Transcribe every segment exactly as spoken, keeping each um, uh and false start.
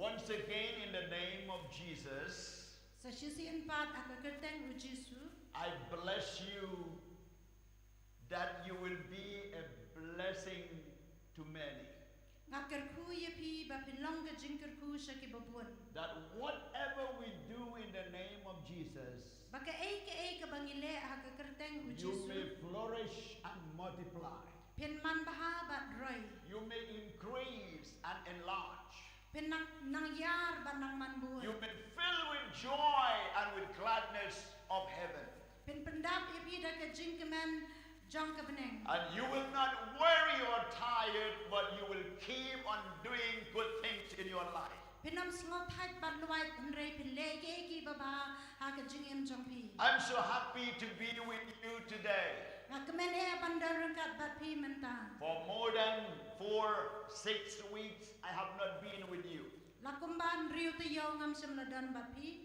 Once again, in the name of Jesus, Sa shisien pat ha ka kyrteng u Jisu, I bless you that you will be a blessing to many. Nga kyrkhu ïa phi ba phin long ka jingkyrkhu sha kiba bun. That whatever we do in the name of Jesus, Ba kaei kaei kaba ngi leh ha ka kyrteng u you Jisu, may flourish and multiply. Phin man bha bad roi. You may increase and enlarge. Phin nang, nang ïar bad nang man bun. You may fill with joy and with gladness of heaven. Phin pyndap ïa phi da ka jingkmen jong ka bneng. And you will not worry or tired, but you will keep on doing good things in your life. Phin ym sngewthait bad luwait, hynrei phin leh kiei kiei kiba bha ha ka jingim jong phi. I'm so happy to be with you today. Nga kmen eh ban don ryngkat bad phi mynta. For more than four, six weeks, I have not been with you. La kumba hynriew taïew ngam shym la don bad phi.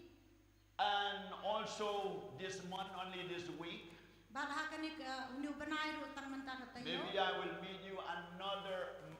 And also this month, only this week, Bad ha kane ka, une u bnai ruh tang mynta ka taïew. Maybe I will meet you another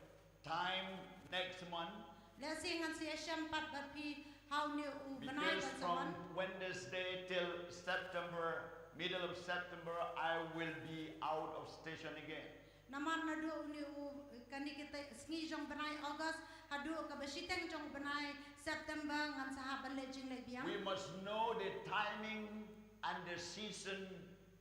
time next month. Lehse ngan sa ïashem pat bad phi ha une u bnai, because ban sa wan, from Wednesday till September, middle of September, I will be out of station again. Namar naduh une u, kane ka sngi jong bnai August haduh kaba shiteng jong bnai September ngan sa hap ban leit jingleit biang. We must know the timing and the season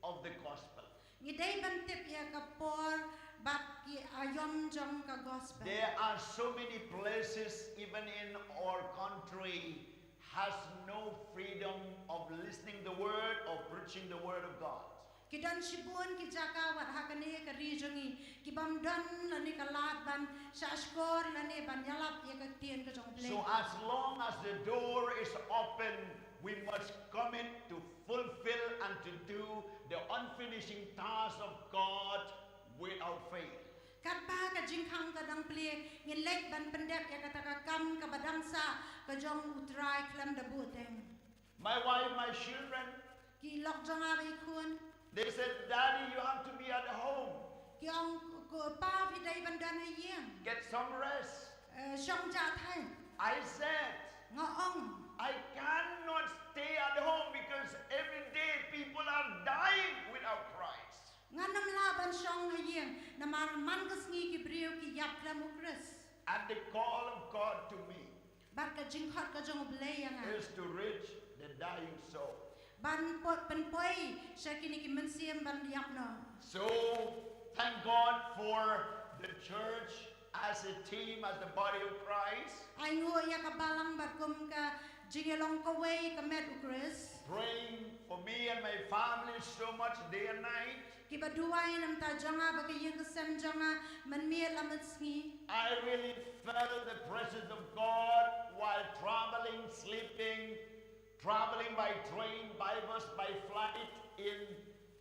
of the gospel. Ngi dei ban tip ïa ka por bad ki aïom jong ka gospel. There are so many places, even in our country, has no freedom of listening the word or preaching the word of God. Ki don shibun ki jaka wat ha kane ka ri jong ngi ki bym don lane ka lad ban shahshkor lane ban ïalap ïa ka ktien ka jong U Blei. So as long as the door is open, we must commit to fulfill and to do the unfinishing task of God without fail. Katba ka jingkhang ka dang plie, ngin leit ban pyndep ïa kata ka kam kaba dang sah ka jong U Trai khlem da buhteng. My wife, my children, ki lok jong nga bad i khun, they said, "Daddy, you have to be at home. Ki ong, ko pa, phi dei ban don ha ïing. Get some rest." Eh, shong jah thait. I said, nga ong, "I cannot stay at home because every day people are dying without Christ." Ngan ym lah ban shong ha ïing namar man ka sngi ki briew ki ïap khlem U Khrist. And the call of God to me, bad ka jingkhot ka jong U Blei ïa nga, is to reach the dying soul. Ban poi, pynpoi sha kine ki mynsiem ban ïap noh. So thank God for the church as a team, as the body of Christ. Ai nguh ïa ka balang bad kum ka jingïalong kawei ka met U Khrist. Praying for me and my family so much day and night. Kiba duwai na bynta jong nga bad ka ïing ka sem jong nga mynmiet la mynsngi. I really felt the presence of God while traveling, sleeping, traveling by train, by bus, by flight in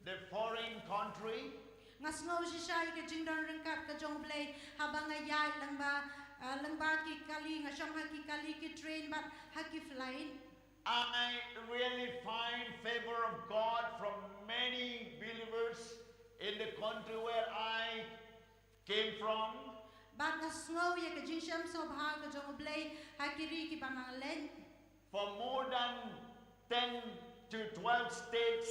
the foreign country. Nga sngew shisha ïa ka jingdon ryngkat ka jong U Blei haba nga ïaid lyngba, ah, lyngba ki kali, nga shong ha ki kali, ki train bad ha ki flight. I really find favor of God from many believers in the country where I came from. Bad nga sngew ïa ka jingshem sngewbha ka jong U Blei ha ki ri kiba nga leit. For more than ten to twelve states,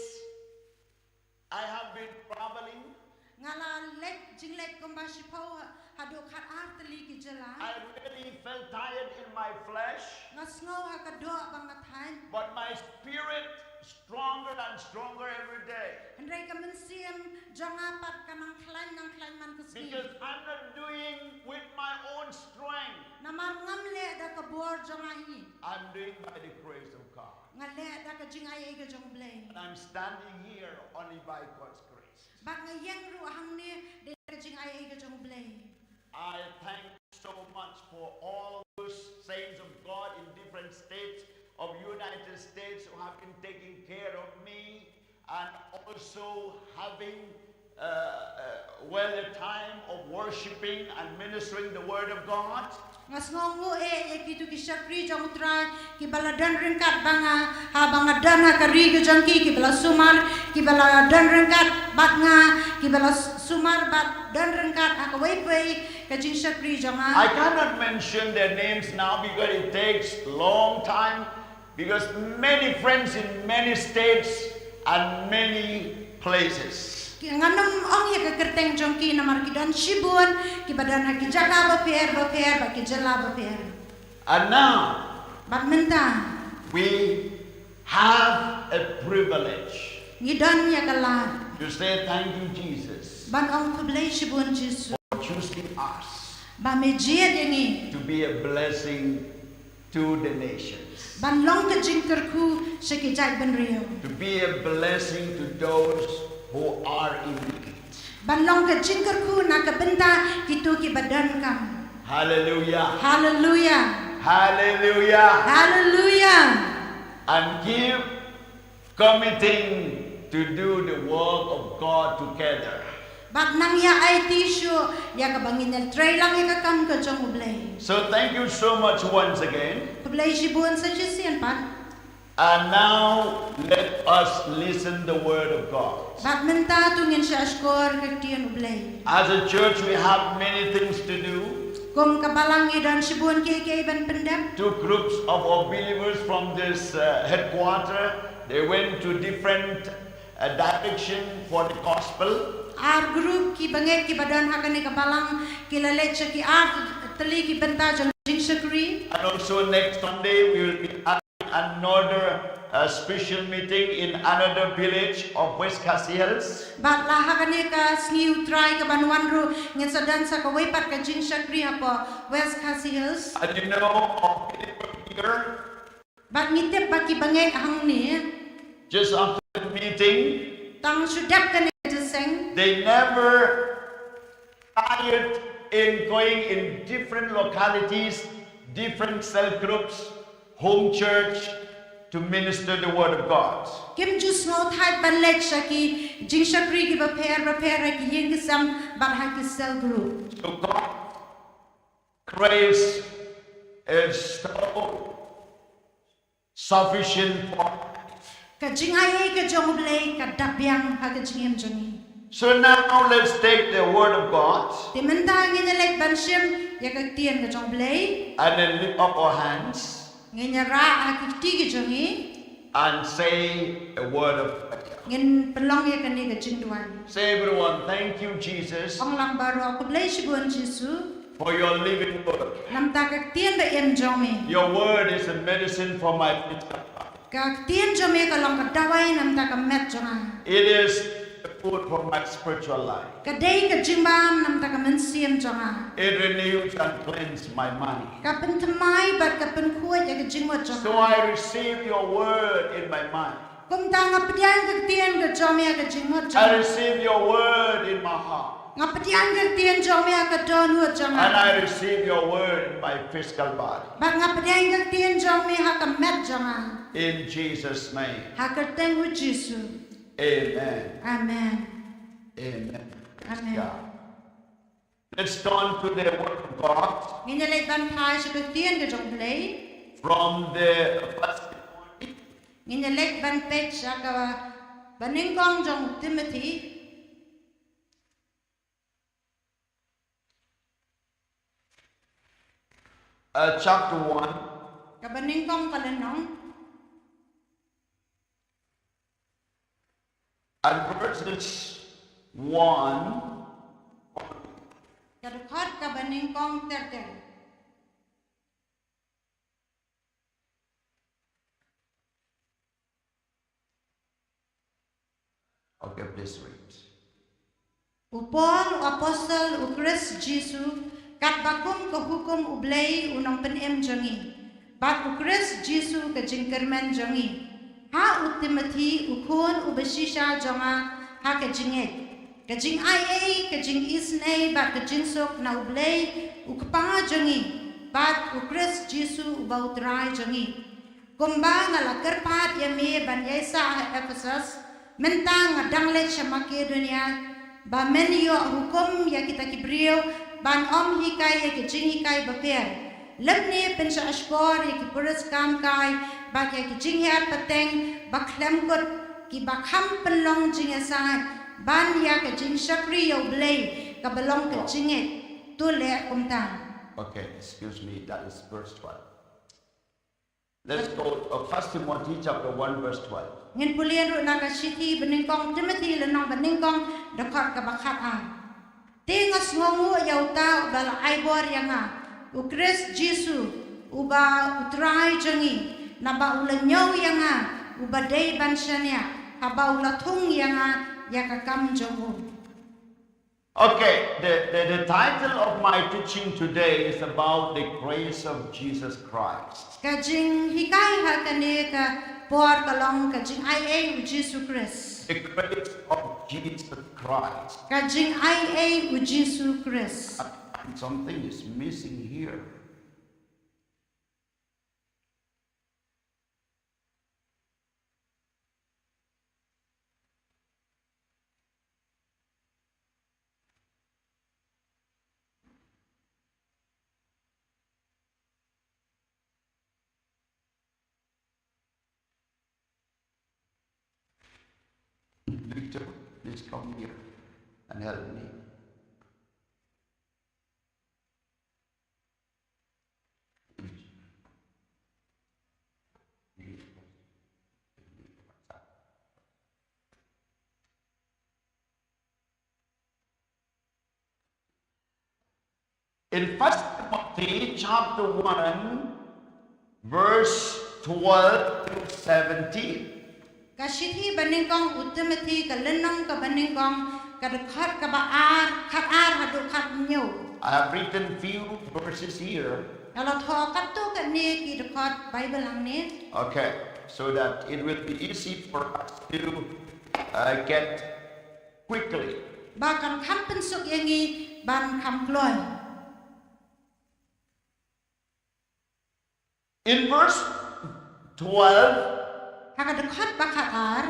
I have been traveling. Nga la leit jingleit kumba shiphew haduh khatar tylli ki jylla. I really felt tired in my flesh. Nga sngew ha ka doh ba nga thait. But my spirit stronger and stronger every day. Hynrei ka mynsiem jong nga pat ka nang khlaiñ nang khlaiñ man ka sngi. Because I'm not doing with my own strength. Namar ngam leh da ka bor jong nga hi. I'm doing by the grace of God. Nga leh da ka jingaiei ka jong U Blei. And I'm standing here only by God's grace. Bad nga ïeng ruh hangne da ka jingaiei ka jong U Blei. I thank so much for all those saints of God in different states of United States who have been taking care of me and also having, uh, uh, Well, the time of worshiping and ministering the word of God. Nga sngewnguh eh ïa kito ki shakri jong U Trai kiba la don ryngkat bad nga, haba nga don ha ka ri ka jong ki, kiba la sumar, kiba la don ryngkat bad nga, kiba la s-, sumar bad don ryngkat ha kawei pa kawei ka jingshakri jong nga. I cannot mention their names now because it takes long time. Because many friends in many states and many places. Ki, ngan ym ong ïa ka kyrteng jong ki namar ki don shibun, kiba don ha ki jaka bapher bapher bad ki jylla bapher. And now, bad mynta, we have a privilege, ngi don ïa ka lad, to say thank you, Jesus, ban ong khublei shibun Jisu, for choosing us, ba me jied ïa ngi, to be a blessing to the nations, ban long ka jingkyrkhu sha ki jaitbynriew, to be a blessing to those who are in need, ban long ka jingkyrkhu na ka bynta kito kiba donkam. Hallelujah. Hallelujah. Hallelujah. Hallelujah. And keep committing to do the work of God together. Bad nang ïa aiti shuh ïa kaba ngin ïa trei lang ïa ka kam ka jong U Blei. So thank you so much once again. Khublei shibun sa shisien pat. And now let us listen the word of God. Bad mynta to ngin sa shkor ka ktien U Blei. As a church, we have many things to do. Kum ka balang ngi don shibun kiei kiei ban pyndep. Two groups of our believers from this, uh, headquarter, they went to different, uh, direction for the gospel. Ar group ki bangeit kiba don ha kane ka balang ki la leit sha ki ar tylli ki bynta jong jingshakri. And also next Sunday we will be another, uh, special meeting in another village of West Khasi Hills. Bad la ha kane ka sngi U Trai kaban wan ruh ngin sa don sa kawei pat ka jingshakri hapoh West Khasi Hills. And you know, our people here, bad ngi tip ba ki bangeit hangne, just after the meeting, tang shu dep kane ka jingïaseng, they never tired in going in different localities, different cell groups, home church, to minister the word of God. Kim ju sngewthuh ban leit sha ki jingshakri kiba pher bapher ha ki ïing ki sem bad ha ki cell group. So God's grace is so sufficient for us. Ka jingai ei ka jong U Blei ka dap biang ha ka jingim jong ngi. So now let's take the word of God. Te mynta ngin ïa leit ban shim ïa ka ktien ka jong U Blei. And then lift up our hands. Ngin ïa rah ha ki kti ki jong ngi. And say a word of prayer. Ngin pynlong ïa kane ka jingduwai. Say, everyone, thank you, Jesus, ong lang baroh, khublei shibun Jisu, for your living word. Namar ka ktien ba im jong me. Your word is a medicine for my physical body. Ka ktien jong me ka long ka dawai namar ka met jong nga. It is the food for my spiritual life. Ka dei ka jingbam namar ka mynsiem jong nga. It renews and cleanses my mind. Ka pynthymmai bad ka pynkhuid ïa ka jingmut jong nga. So I receive your word in my mind. Kumta nga pdiang ka ktien ka jong me ha ka jingmut jong nga. I receive your word in my heart. Nga pdiang ka ktien jong me ha ka dohnud jong nga. And I receive your word in my physical body. Bad nga pdiang ka ktien jong me ha ka met jong nga. In Jesus' name. Ha ka kyrteng U Jisu. Amen. Amen. Amen. Amen. Yeah. Let's turn to the word of God. Ngin ïa leit ban phai sha ka ktien ka jong U Blei. From the first Timothy. Ngin ïa leit ban peit sha ka banyngkong jong Timothy. Uh, chapter one. Ka banyngkong ka lynnong. And verses one. Ka dkhot ka banyngkong ter ter. Okay, please read. U Paul, u apostol U Khrist Jisu, katba kum ka hukum U Blei U Nongpynim jong ngi, bad U Khrist Jisu ka jingkyrmen jong ngi, ha u Timothy u khun uba shisha jong nga ha ka jingngeit, ka jingai ei, ka jingisynei bad ka jingsuk na U Blei U Kpa jong ngi bad U Khrist Jisu uba U Trai jong ngi. Kumba nga la kyrpad ïa me ban ïaisah ha Ephesus, mynta nga dang leit sha Makedonia, ba men ïoh hukum ïa kita ki briew ban ym hikai ïa ki jinghikai bapher, lymne pynshah shkor ïa ki puriskam kai bad ïa ki jinghiar pateng bakhlem kut kiba kham pynlong jingïasaid ban ïa ka jingshakri ïa U Blei kaba long ka jingngeit. To leh kumta. Okay, excuse me, that is verse twelve. Let's go, uh, First Timothy chapter one, verse twelve. Ngin pule ruh na ka shithi banyngkong Timothy lynnong banyngkong dkhot kaba khatar. Te nga sngewnguh ïa uta uba la ai bor ïa nga, U Khrist Jisu, uba U Trai jong ngi, naba u la ñiew ïa nga, uba dei ban shaniah, haba u la thung ïa nga ïa ka kam jong u. Okay, the, the, the title of my teaching today is about the grace of Jesus Christ. Ka jinghikai ha kane ka por ka long ka jingaiei U Jisu Khrist. The grace of Jesus Christ. Ka jingaiei U Jisu Khrist. And something is missing here. Victor, please come here and help me. In First Timothy chapter one, verse twelve to seventeen. Ka shithi banyngkong U Timothy ka lynnong kaba nyngkong ka dkhot kaba ar, khatar haduh khathynñiew. I have written few verses here. Nga la thoh katto katne ki dkhot Bible hangne. Okay, so that it will be easy for us to, uh, get quickly. Ba kan kham pynsuk ïa ngi ban kham kloi. In verse twelve, ha ka dkhot ba khatar,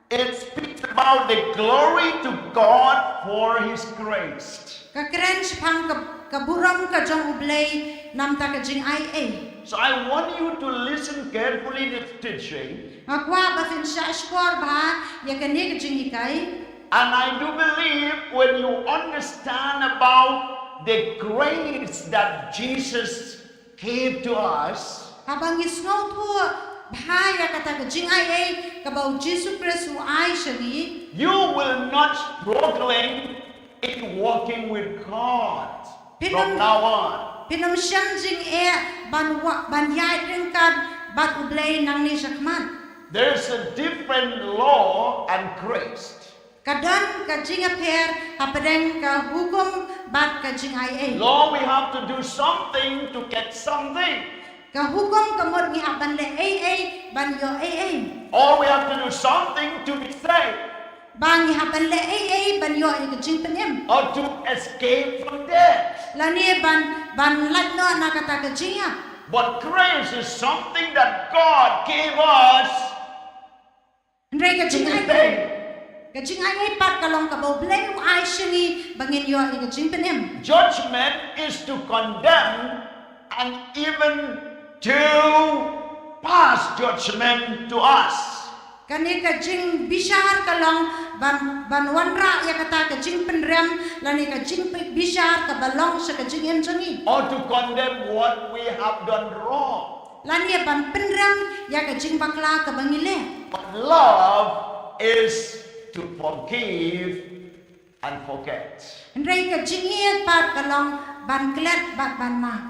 it speaks about the glory to God for His grace. Ka kren shaphang ka, ka burom ka jong U Blei namar ka jingaiei. So I want you to listen carefully this teaching. Nga kwah ba phin shah shkor bha ïa kane ka jinghikai. And I do believe when you understand about the grace that Jesus gave to us, haba ngi sngewthuh bha ïa kata ka jingaiei kaba U Jisu Khrist u ai sha ngi, you will not struggling in walking with God from now on. Phin ym shym jingeh ban wa-, ban ïaid ryngkat bad U Blei nangne shakhmat. There's a different law and grace. Ka don ka jingïapher hapdeng ka hukum bad ka jingaiei. Law, we have to do something to get something. Ka hukum ka mut ngi hap ban leh eiei ban ïoh eiei. Or we have to do something to be saved. Ba ngi hap ban leh eiei ban ïoh ïa ka jingpynim. Or to escape from death. Lane ban, ban lait noh na kata ka jingïap. But grace is something that God gave us. Hynrei ka jingaiei, ka jingaiei pat ka long kaba U Blei u ai sha ngi ba ngin ïoh ïa ka jingpynim. Judgment is to condemn and even to pass judgment to us. Kane ka jingbishar ka long ban, ban wanrah ïa kata ka jingpynrem lane ka jingbishar kaba long sha ka jingim jong ngi. Or to condemn what we have done wrong. Lane ban pynrem ïa ka jingbakla kaba ngi leh. But love is to forgive and forget. Hynrei ka jingïeit pat ka long ban klet bad ban map.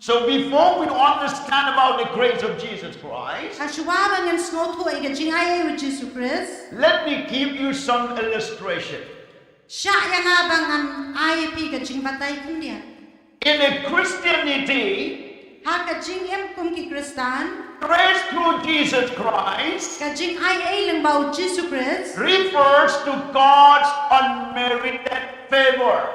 So before we understand about the grace of Jesus Christ, ha shuwa ba ngin sngewthuh ïa ka jingaiei U Jisu Khrist, let me give you some illustration. Shah ïa nga ba ngan ai ïa phi ka jingbatai khyndiat. In a Christianity, ha ka jingim kum ki Khristan, grace through Jesus Christ, ka jingaiei lyngba U Jisu Khrist, refers to God's unmerited favor.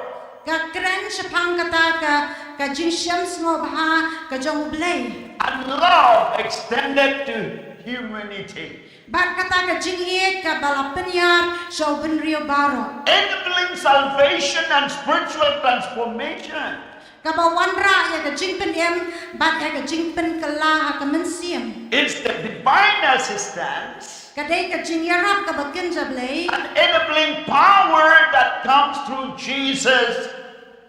Ka kren shaphang kata ka, ka jingshem sngewbha ka jong U Blei. And love extended to humanity. Bad kata ka jingïeit kaba la pynïar sha u bynriew baroh. Enabling salvation and spiritual transformation. Kaba wanrah ïa ka jingpynim bad ïa ka jingpynkylla ha ka mynsiem. It's the divine assistance. Ka dei ka jingïarap kaba kynja Blei. An enabling power that comes through Jesus'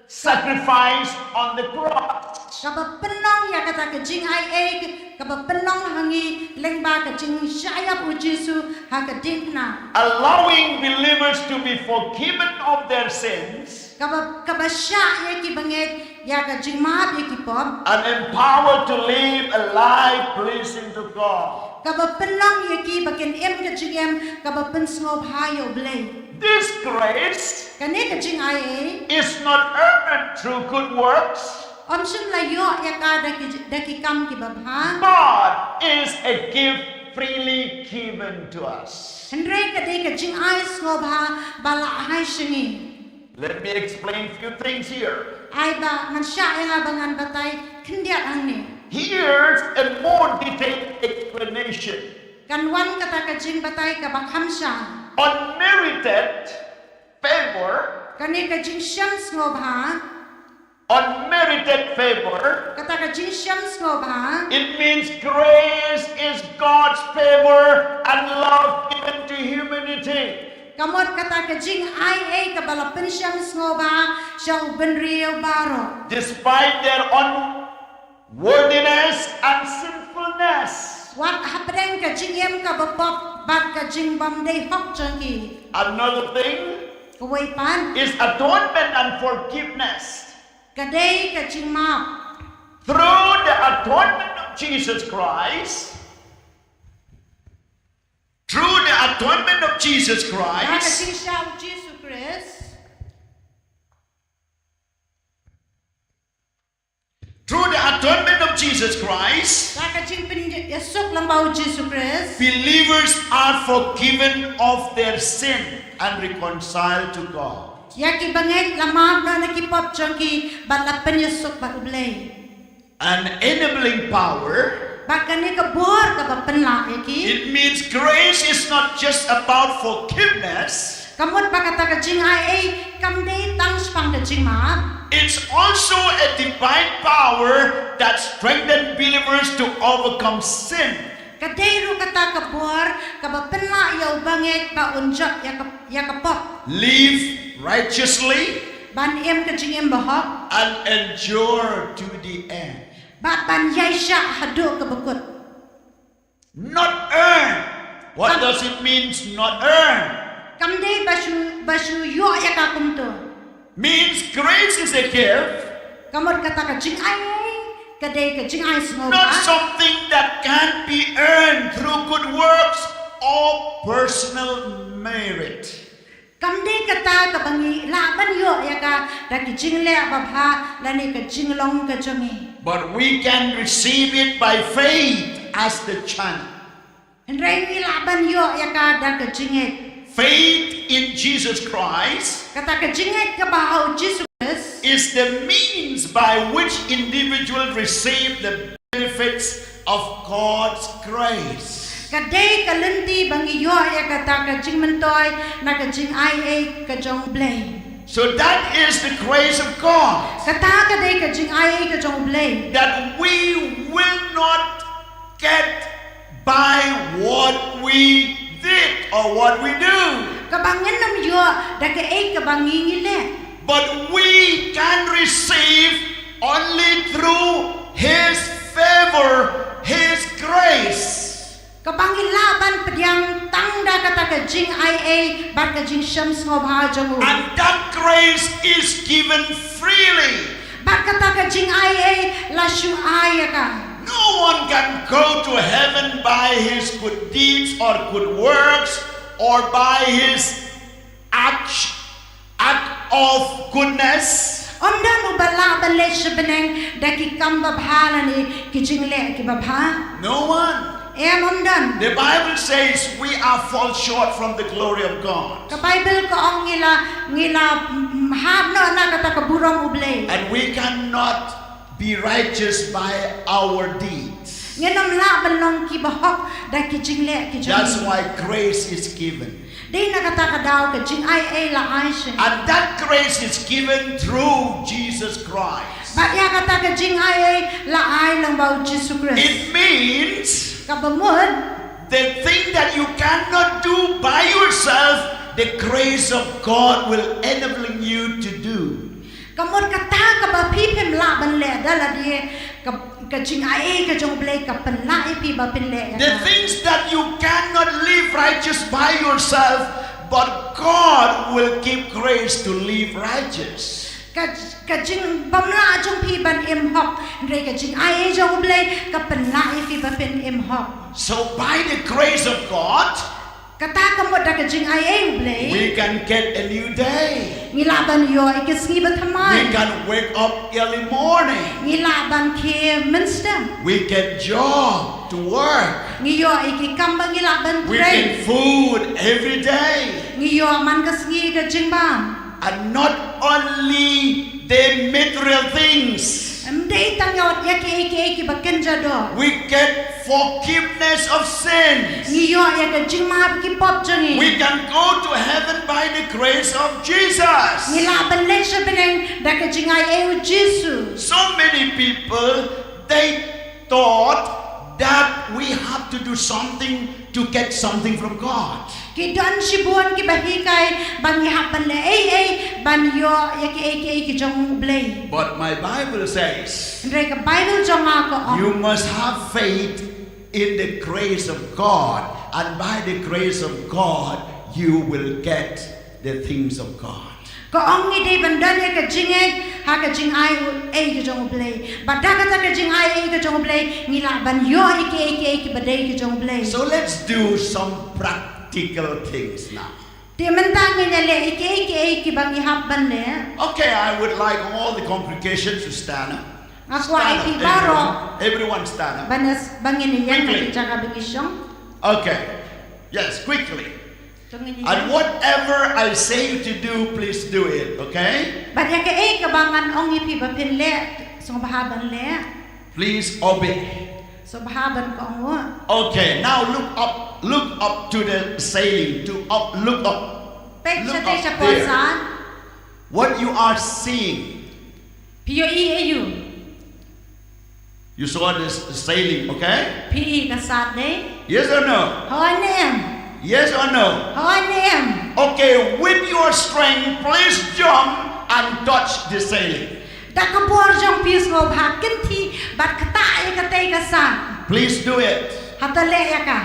sacrifice on the cross. Kaba pynlong ïa kata ka jingai ei, kaba pynlong ha ngi lyngba ka jingshah ïap u Jisu ha ka diengphna. Allowing believers to be forgiven of their sins. Kaba, kaba shah ïa ki bangeit ïa ka jingmap ïa ki pop. And empowered to live a life pleasing to God. Kaba pynlong ïa ki ba kin im ka jingim kaba pynsngewbha ïa u Blei. This grace Kane ka jingai ei is not earned through good works, ym shym la ïoh ïa ka da ki, da ki kam kiba bha. But is a gift freely given to us. Hynrei ka dei ka jingai sngewbha ba la ai sha ngi. Let me explain few things here. Ai ba ngan shah ïa nga ba ngan batai khyndiat hangne. Here's a more detailed explanation. Kan wan kata ka jingbatai kaba kham shai. Unmerited favor. Kane ka jingshem sngewbha. Unmerited favor. Kata ka jingshem sngewbha. It means grace is God's favor and love given to humanity. Ka mut kata ka jingai ei kaba la pynshem sngewbha sha u bynriew baroh. Despite their unworthiness and sinfulness. Wat hapdeng ka jingim kaba pop bad ka jingbymdei hok jong ki. Another thing Kawei pat is atonement and forgiveness. Ka dei ka jingmap. Through the atonement of Jesus Christ, through the atonement of Jesus Christ, da ka jingshah u Jisu Khrist. Through the atonement of Jesus Christ, da ka jingpynïasuk lyngba u Jisu Khrist, believers are forgiven of their sin and reconciled to God. Ïa ki bangeit la map noh na ki pop jong ki bad la pynïasuk bad u Blei. An enabling power. Bad kane ka bor kaba pynlah ïa ki. It means grace is not just about forgiveness. Ka mut ba kata ka jingai ei kam dei tang shaphang ka jingmap. It's also a divine power that strengthens believers to overcome sin. Ka dei ruh kata ka bor kaba pynlah ïa u bangeit ba un jop ïa ka, ïa ka pop. Live righteously. Ban im ka jingim ba hok. And endure to the end. Bad ban ïaishah haduh kaba kut. Not earn. What does it mean, not earn? Kam dei ba shu, ba shu ïoh ïa ka kumto. Means grace is a gift. Ka mut kata ka jingai ei ka dei ka jingai sngewbha. Not something that can be earned through good works or personal merit. Kam dei kata kaba ngi lah ban ïoh ïa ka da ki jingleh babha lane ka jinglong ka jong ngi. But we can receive it by faith as the channel. Hynrei ngi lah ban ïoh ïa ka da ka jingngeit. Faith in Jesus Christ. Kata ka jingngeit kaba ha u Jisu Khrist. Is the means by which individual receive the benefits of God's grace. Ka dei ka lynti ba ngi ïoh ïa kata ka jingmyntoi na ka jingai ei ka jong u Blei. So that is the grace of God. Kata ka dei ka jingai ei ka jong u Blei. That we will not get by what we did or what we do. Kaba ngin ym ïoh da kaei kaba ngi ngi leh. But we can receive only through His favor, His grace. Kaba ngi lah ban pdiang tang da kata ka jingai ei bad ka jingshem sngewbha jong u. And that grace is given freely. Bad kata ka jingai ei la shu ai ïa ka. No one can go to heaven by his good deeds or good works or by his act, act of goodness. Ym don uba lah ban leit sha bneng da ki kam babha lane ki jingleh ki babha. No one. Em, ym don. The Bible says we are fall short from the glory of God. Ka Baibl ka ong ngi la, ngi la, mm, hap noh na kata ka burom u Blei. And we cannot be righteous by our deeds. Ngin ym lah ban long kiba hok da ki jingleh ki jong ngi. That's why grace is given. Dei na kata ka daw ka jingaiei la ai sha ngi. And that grace is given through Jesus Christ. Bad ïa kata ka jingaiei la ai lyngba u Jisu Khrist. It means kaba mut, the thing that you cannot do by yourself, the grace of God will enabling you to do. Ka mut kata kaba phi phim lah ban leh da lade, ka, ka jingaiei ka jong U Blei ka pynlah ïa phi ba phin leh ïa ka. The things that you cannot live righteous by yourself, but God will give grace to live righteous. Ka, ka jingbymlah jong phi ban im hok, hynrei ka jingaiei jong U Blei ka pynlah ïa phi ba phin im hok. So by the grace of God, kata ka mut da ka jingaiei U Blei, we can get a new day. Ngi lah ban ïoh ïa ki sngi ba thymmai. We can wake up early morning. Ngi lah ban khie mynstep. We get job to work. Ngi ïoh ïa ki kam ba ngi lah ban trei. We get food every day. Ngi ïoh man ka sngi ka jingbam. And not only the material things. Ym dei tang ïa wat ïa kiei kiei kiba kynja doh. We get forgiveness of sins. Ngi ïoh ïa ka jingmap ki pop jong ngi. We can go to heaven by the grace of Jesus. Ngi lah ban leit sha bneng da ka jingaiei u Jisu. So many people, they thought that we have to do something to get something from God. Ki don shibun kiba hikai ba ngi hap ban leh ei ei ban ïoh ïa kiei kiei ki jong U Blei. But my Bible says, hynrei ka Bible jong nga ka ong, you must have faith in the grace of God, and by the grace of God, you will get the things of God. Ka ong ngi dei ban don ïa ka jingngeit ha ka jingaiei ka jong U Blei. Bad da kata ka jingaiei ka jong U Blei ngi lah ban ïoh ïa kiei kiei kiba dei ka jong U Blei. So let's do some practical things now. Te mynta ngin ïa leh ïa kiei kiei kiba ngi hap ban leh. Okay, I would like all the congregation to stand up. Nga kwah ïa phi baroh. Everyone stand up. Ban ngin ïeng na ki jaka ba ngi shong. Okay. Yes, quickly. And whatever I say you to do, please do it, okay? Bad ïa kaei kaba ngan ong ïa phi ba phin leh, sngewbha ban leh. Please obey. Sngewbha ban kohnguh. Okay, now look up, look up to the ceiling, to up, look up. Peit shatei shapoh san. What you are seeing. Phi ïohi aïu? You saw this ceiling, okay? Phi i ka san dei? Yes or no? Hooid ne em? Yes or no? Hooid ne em? Okay, with your strength, please jump and touch the ceiling. Da ka bor jong phi sngewbha kynthih bad ktah ïa katei ka san. Please do it. Hato leh ïa ka.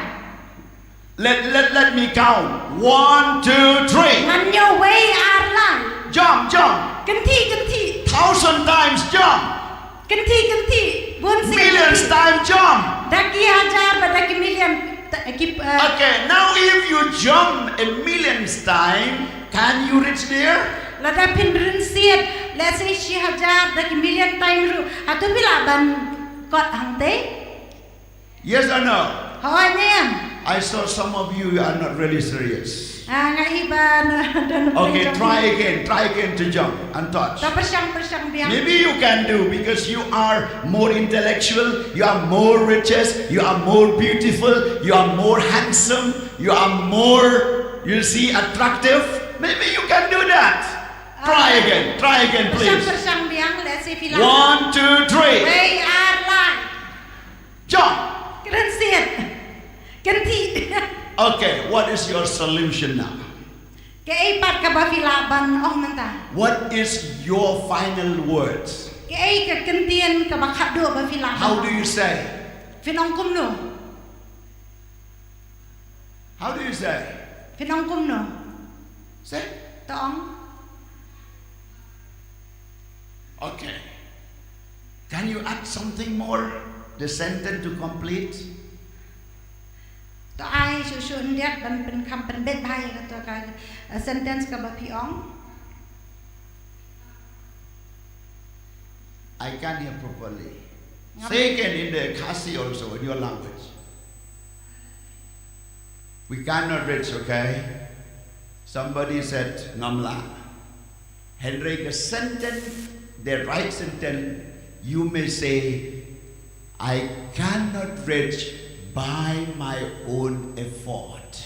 Let, let, let me count. One, two, three. Ngan ñiew wei ar lai. Jump, jump. Kynthih, kynthih. Thousand times jump. Kynthih, kynthih. Bun sien. Millions times jump. Da ki hajar bad da ki million. Okay, now if you jump a million times, can you reach there? Lada phin rynsied, let's say shi hajar da ki million times ruh, hato phi lah ban kot hangtei? Yes or no? Hooid ne em? I saw some of you, you are not really serious. Ah, nga i ba na, na, na. Okay, try again, try again to jump and touch. To pyrshang, pyrshang biang. Maybe you can do because you are more intellectual, you are more riches, you are more beautiful, you are more handsome, you are more, you see, attractive. Maybe you can do that. Try again, try again, please. Pyrshang, pyrshang biang, let's see if you like. One, two, three. Wei ar lai. Jump. Rynsied. Kynthih. Okay, what is your solution now? Kaei pat kaba phi lah ban ong mynta? What is your final words? Kaei ka kyntien kaba khatduh ba phi lah ban ong? How do you say? Phin ong kumno? How do you say? Phin ong kumno? Say. To ong. Okay. Can you add something more? The sentence to complete? To ai shuh shuh khyndiat ban pynkham pynbeit bha ïa kato ka, uh, sentence kaba phi ong. I can't hear properly. Say again in the Khasi also, in your language. We cannot reach, okay? Somebody said, ngam lah. Hynrei ka sentence, the right sentence, you may say, I cannot reach by my own effort.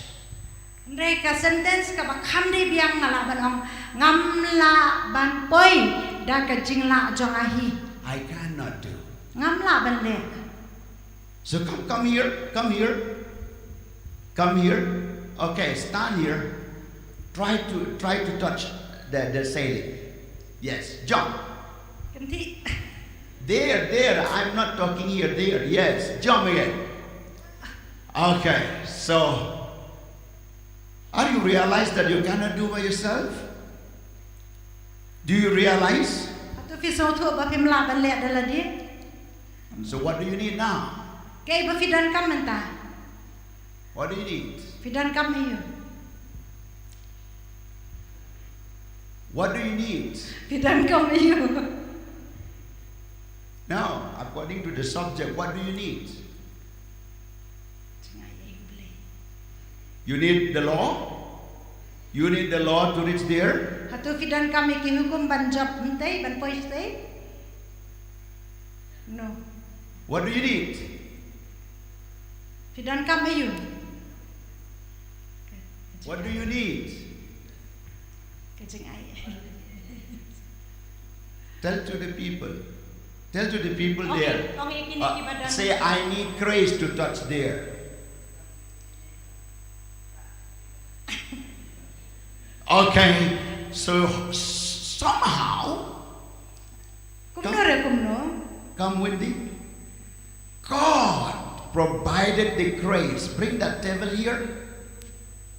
Hynrei ka sentence kaba kham dei biang nga lah ban ong, ngam lah ban poi da ka jinglah jong nga hi. I cannot do. Ngam lah ban leh. So come, come here, come here, come here. Okay, stand here. Try to, try to touch the, the ceiling. Yes, jump. Kynthih. There, there. I'm not talking here. There. Yes, jump again. Okay, so are you realize that you cannot do by yourself? Do you realize? Hato phi sngewthuh ba phim lah ban leh da lade? So what do you need now? Kaei ba phi donkam mynta? What do you need? Phi donkam aïu? What do you need? Phi donkam aïu? Now, according to the subject, what do you need? You need the law? You need the law to reach there? Hato phi donkam ïa ki hukum ban jop mynta, ban poi mynta? No. What do you need? Phi donkam aïu? What do you need? Ka jingai. Tell to the people. Tell to the people there. Uh, say, "I need grace to touch there." Okay, so s-, somehow, kumno re kumno, come, Wendy. God provided the grace. Bring that table here.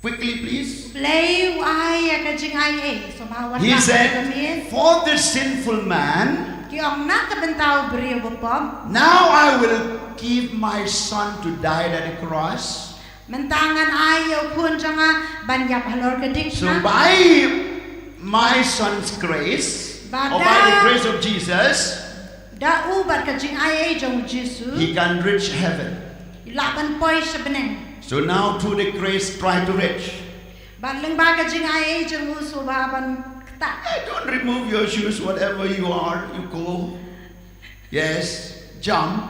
Quickly, please. Blei u ai ïa ka jingai ei. So ma wat. He said, "For the sinful man, ki ong na ka bynta u briew ba pop, now I will give my son to die at the cross." Mynta ngan ai ïa u khun jong nga ban ïap halor ka diengphna. So by my son's grace, or by the grace of Jesus, da u bad ka jingai ei jong u Jisu, he can reach heaven. Lah ban poi sha bneng. So now through the grace, try to reach. Bad lyngba ka jingai ei jong u, sngewbha ban ktah. Hey, don't remove your shoes, whatever you are, you go. Yes, jump.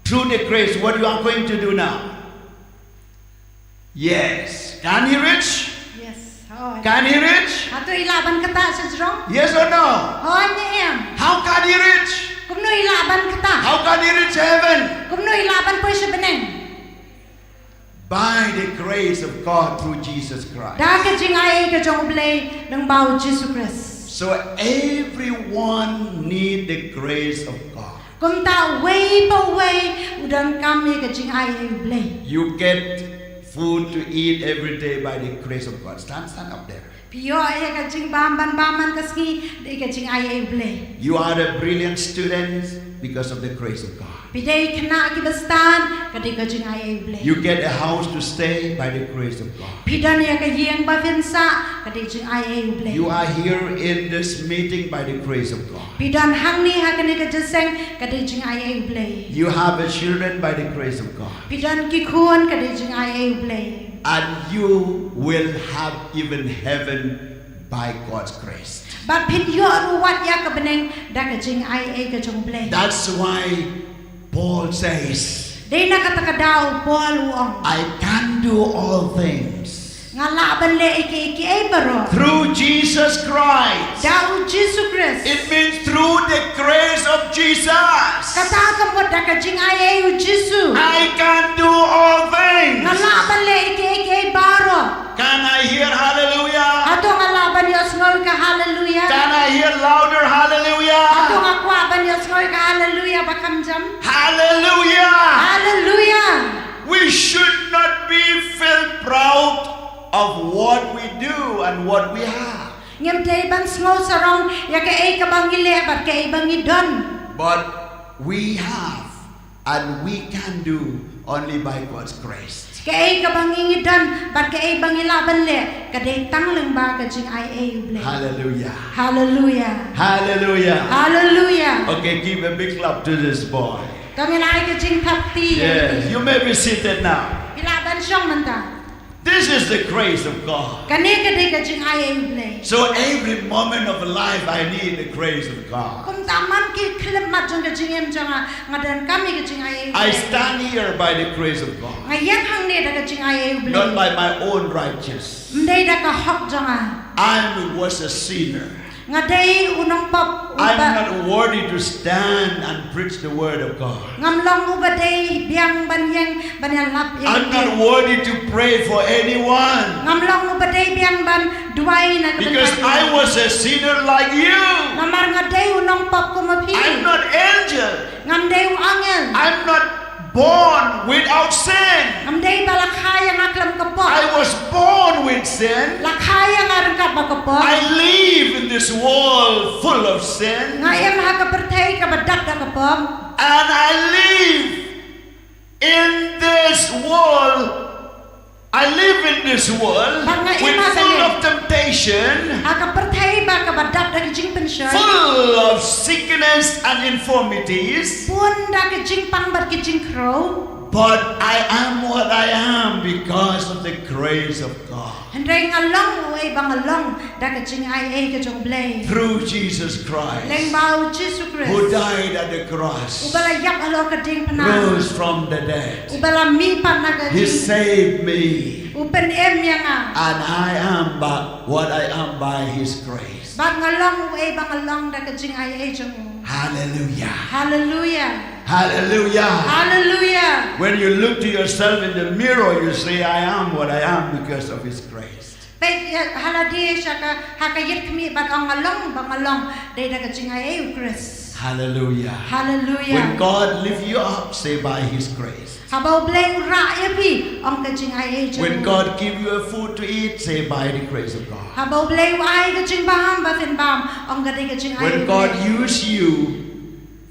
Through the grace, what you are going to do now? Yes. Can he reach? Yes. Hooid. Can he reach? Hato i lah ban ktah sha jrong? Yes or no? Hooid ne em? How can he reach? Kumno i lah ban ktah? How can he reach heaven? Kumno i lah ban poi sha bneng? By the grace of God through Jesus Christ. Da ka jingai ei ka jong u Blei lyngba u Jisu Khrist. So everyone need the grace of God. Kumta uwei pa uwei u donkam ïa ka jingai ei u Blei. You get food to eat every day by the grace of God. Stand, stand up there. Phi ïoh ïa ka jingbam ban bam man ka sngi da ka jingai ei u Blei. You are a brilliant student because of the grace of God. Phi dei khynnah kiba stad ka dei ka jingai ei u Blei. You get a house to stay by the grace of God. Phi don ïa ka ïing ba phin sah ka dei jingai ei u Blei. You are here in this meeting by the grace of God. Phi don hangne ha kane ka jingïaseng ka dei jingai ei u Blei. You have a children by the grace of God. Phi don ki khun ka dei jingai ei u Blei. And you will have even heaven by God's grace. Bad phin ïoh ruh wat ïa ka bneng da ka jingai ei ka jong u Blei. That's why Paul says, dei na kata ka daw u Paul u ong, "I can do all things." Nga lah ban leh ïa kiei kiei baroh. Through Jesus Christ. Da u Jisu Khrist. It means through the grace of Jesus. Kata ka mut da ka jingai ei u Jisu. I can do all things. Nga lah ban leh ïa kiei kiei baroh. Can I hear hallelujah? Hato nga lah ban ïohsngew ka hallelujah? Can I hear louder hallelujah? Hato nga kwah ban ïohsngew ka hallelujah ba kham jam? Hallelujah. Hallelujah. We should not be feel proud of what we do and what we have. Ngim dei ban sngew sarong ïa kaei kaba ngi leh bad kaei ba ngi don. But we have and we can do only by God's grace. Kaei kaba ngi ngi don bad kaei ba ngi lah ban leh ka dei tang lyngba ka jingai ei u Blei. Hallelujah. Hallelujah. Hallelujah. Hallelujah. Okay, give a big clap to this boy. To ngin ai ka jingthap kti. Yes, you may be seated now. Phi lah ban shong mynta. This is the grace of God. Kane ka dei ka jingai ei u Blei. So every moment of life I need the grace of God. Kumta man ki lem mat jong ka jingim jong nga, nga donkam ïa ka jingaiei U Blei. I stand here by the grace of God. Nga ïeng hangne da ka jingaiei U Blei. Not by my own righteous. Ym dei da ka hok jong nga. I was a sinner. Nga dei u nongpop. I'm uba not worthy to stand and preach the word of God. Ngam long uba dei biang ban ïeng ban ïalap ïa. I'm not worthy to pray for anyone. Ngam long uba dei biang ban duwai na ka bynta. Because I was a sinner like you. Namar nga dei u nongpop kum ma phi. I'm not angel. Ngam dei u angel. I'm not born without sin. Ngam dei ba la kha ïa nga khlem ka pop. I was born with sin. La kha ïa nga ryngkat bad ka pop. I live in this world full of sin. Nga im ha ka pyrthei kaba dap da ka pop. And I live in this world, I live in this world with full of temptation, ha ka pyrthei ba kaba dap da ki jingpynshoi, full of sickness and infirmities. Bun da ki jingpang bad ki jingkhrew. But I am what I am because of the grace of God. Hynrei nga long uei ba nga long da ka jingaiei ka jong U Blei. Through Jesus Christ, lyngba U Jisu Khrist, who died at the cross, uba la ïap halor ka diengphna, rose from the dead, uba la mih pat na ka jingkhlad. He saved me. U pynim ïa nga. And I am by, what I am by his grace. Bad nga long uei ba nga long da ka jingaiei jong u. Hallelujah. Hallelujah. Hallelujah. Hallelujah. When you look to yourself in the mirror, you say, "I am what I am because of his grace." Peit ïa ha lade sha ka, ha ka ïit khmih bad ong nga long ba nga long dei da ka jingaiei U Khrist. Hallelujah. Hallelujah. When God lift you up, say, "By his grace." Haba U Blei u rah ïa phi, ong ka jingaiei jong u. When God give you a food to eat, say, "By the grace of God." Haba U Blei u ai ka jingbam ba phin bam, ong ka dei ka jingaiei jong u. When God use you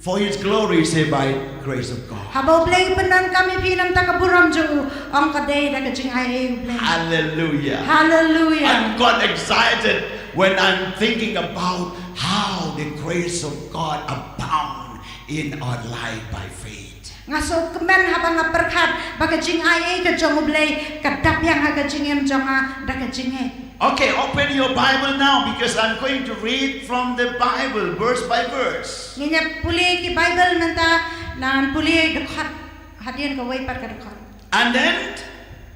for his glory, say, "By grace of God." Haba U Blei u pyndonkam ïa phi namar ka burom jong u, ong ka dei da ka jingaiei U Blei. Hallelujah. Hallelujah. I got excited when I'm thinking about how the grace of God abound in our life by faith. Nga sngewkmen haba nga pyrkhat ba ka jingaiei ka jong U Blei ka dap ïa nga ha ka jingim jong nga da ka jingngeit. Okay, open your Bible now because I'm going to read from the Bible verse by verse. Ngin ïa pule ki Bible mynta, ngan pule dkhot hadien kawei pat ka dkhot. And then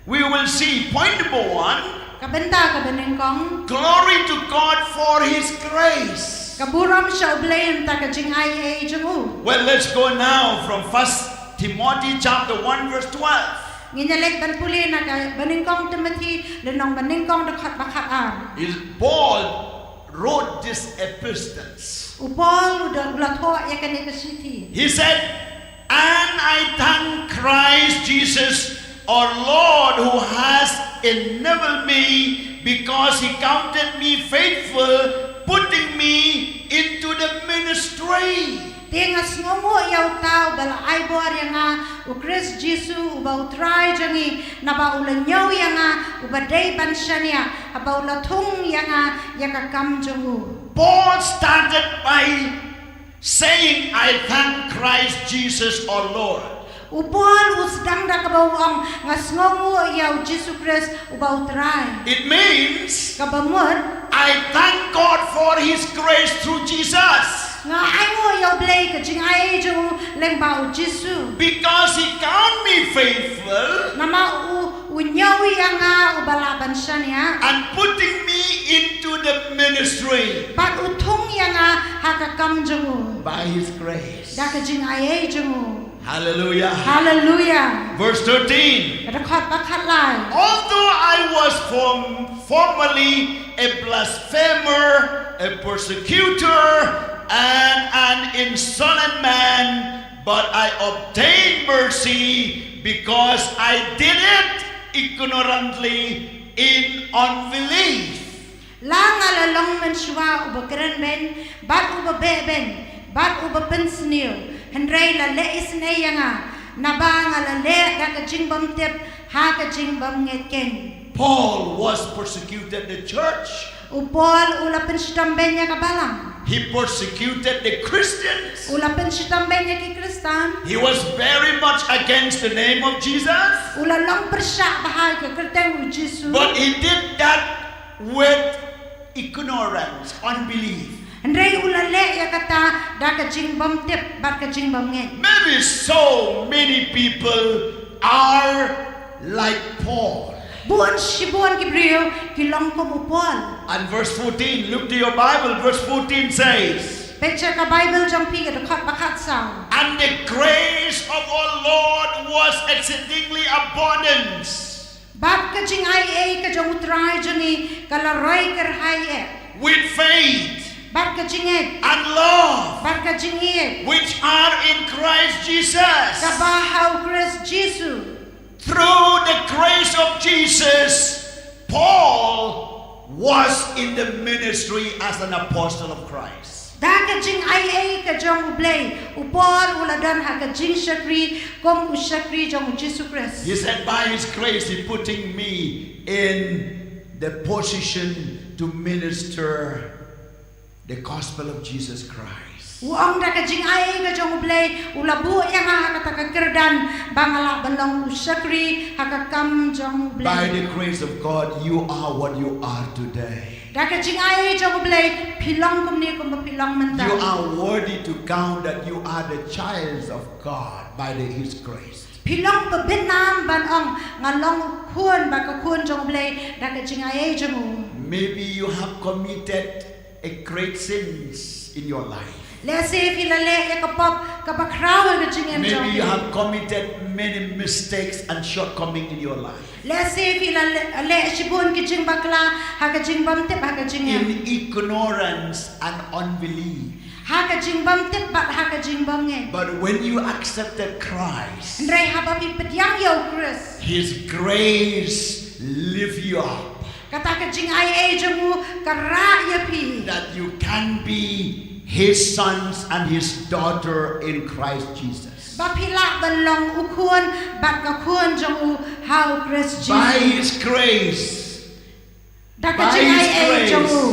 we will see point number one. Ka bynta kaba nyngkong. Glory to God for his grace. Ka burom sha U Blei namar ka jingaiei jong u. Well, let's go now from First Timothy chapter one verse twelve. Ngin ïa leit ban pule na ka banyngkong Timothy, lynnong banyngkong dkhot ba khatar. Is Paul wrote this epistles. U Paul u da, u la thoh ïa kane ka shithi. He said, "And I thank Christ Jesus, our Lord, who has enabled me, because he counted me faithful, putting me into the ministry." Te nga sngewnguh ïa uta uba la ai bor ïa nga, U Khrist Jisu uba U Trai jong ngi, naba u la ñiew ïa nga uba dei ban shaniah, haba u la thung ïa nga ïa ka kam jong u. Paul started by saying, "I thank Christ Jesus our Lord." U Paul u sdang da kaba u ong, "Nga sngewnguh ïa U Jisu Khrist uba U Trai." It means, kaba mut, "I thank God for his grace through Jesus." Nga ainguh ïa U Blei ka jingaiei jong u lyngba U Jisu. Because he count me faithful. Namar u, u ñiew ïa nga uba lah ban shaniah. And putting me into the ministry. Bad u thung ïa nga ha ka kam jong u. By his grace. Da ka jingaiei jong u. Hallelujah. Hallelujah. Verse thirteen. Ka dkhot ba khatlai. "Although I was form-, formerly a blasphemer, a persecutor, and an insolent man, but I obtained mercy because I did it ignorantly in unbelief." La nga la long mynshuwa uba krenbeiñ, bad uba behbeiñ, bad uba pynsniew, hynrei la leh isynei ïa nga, naba nga la leh da ka jingbymtip ha ka jingbymngeit keiñ. Paul was persecuted the church. U Paul u la pynshitom beiñ ïa ka balang. He persecuted the Christians. U la pynshitom beiñ ïa ki Khristan. He was very much against the name of Jesus. U la long pyrshah bha ïa ka kyrteng U Jisu. But he did that with ignorance, unbelief. Hynrei u la leh ïa kata da ka jingbymtip bad ka jingbymngeit. Maybe so many people are like Paul. Bun shibun ki briew ki long kum u Paul. And verse fourteen, look to your Bible, verse fourteen says, Peit sha ka Bible jong phi, ka dkhot ba khatsaw. And the grace of our Lord was exceedingly abundant. Bad ka jingai ei ka jong U Trai jong ngi ka la roi kyrhai eh. With faith. Bad ka jingngeit. And love. Bad ka jingngeit. Which are in Christ Jesus. Kaba ha U Khrist Jisu. Through the grace of Jesus, Paul was in the ministry as an apostle of Christ. Da ka jingai ei ka jong U Blei, u Paul u la don ha ka jingshakri kum u shakri jong U Jisu Khrist. He said, by his grace, he putting me in the position to minister the gospel of Jesus Christ. U ong da ka jingai ei ka jong U Blei, u la buh ïa nga ha kata ka kyrdan ba nga lah ban long u shakri ha ka kam jong U Blei. By the grace of God, you are what you are today. Da ka jingai ei jong U Blei, phi long kumne kumba phi long mynta. You are worthy to count that you are the child of God by the, his grace. Phi long ba bit nam ban ong nga long u khun bad ka khun jong U Blei da ka jingai ei jong u. Maybe you have committed a great sins in your life. Lehse phi la leh ïa ka pop kaba khraw ha ka jingim jong phi. Maybe you have committed many mistakes and shortcoming in your life. Lehse phi la leh, leh shibun ki jingbakla ha ka jingbymtip ha ka jingim. In ignorance and unbelief. Ha ka jingbymtip bad ha ka jingbymngeit. But when you accepted Christ, hynrei haba phi pdiang ïa U Khrist, his grace lift you up. Kata ka jingai ei jong u ka rah ïa phi. That you can be his sons and his daughter in Christ Jesus. Ba phi lah ban long u khun bad ka khun jong u ha U Khrist Jisu. By his grace, da ka jingai ei jong u,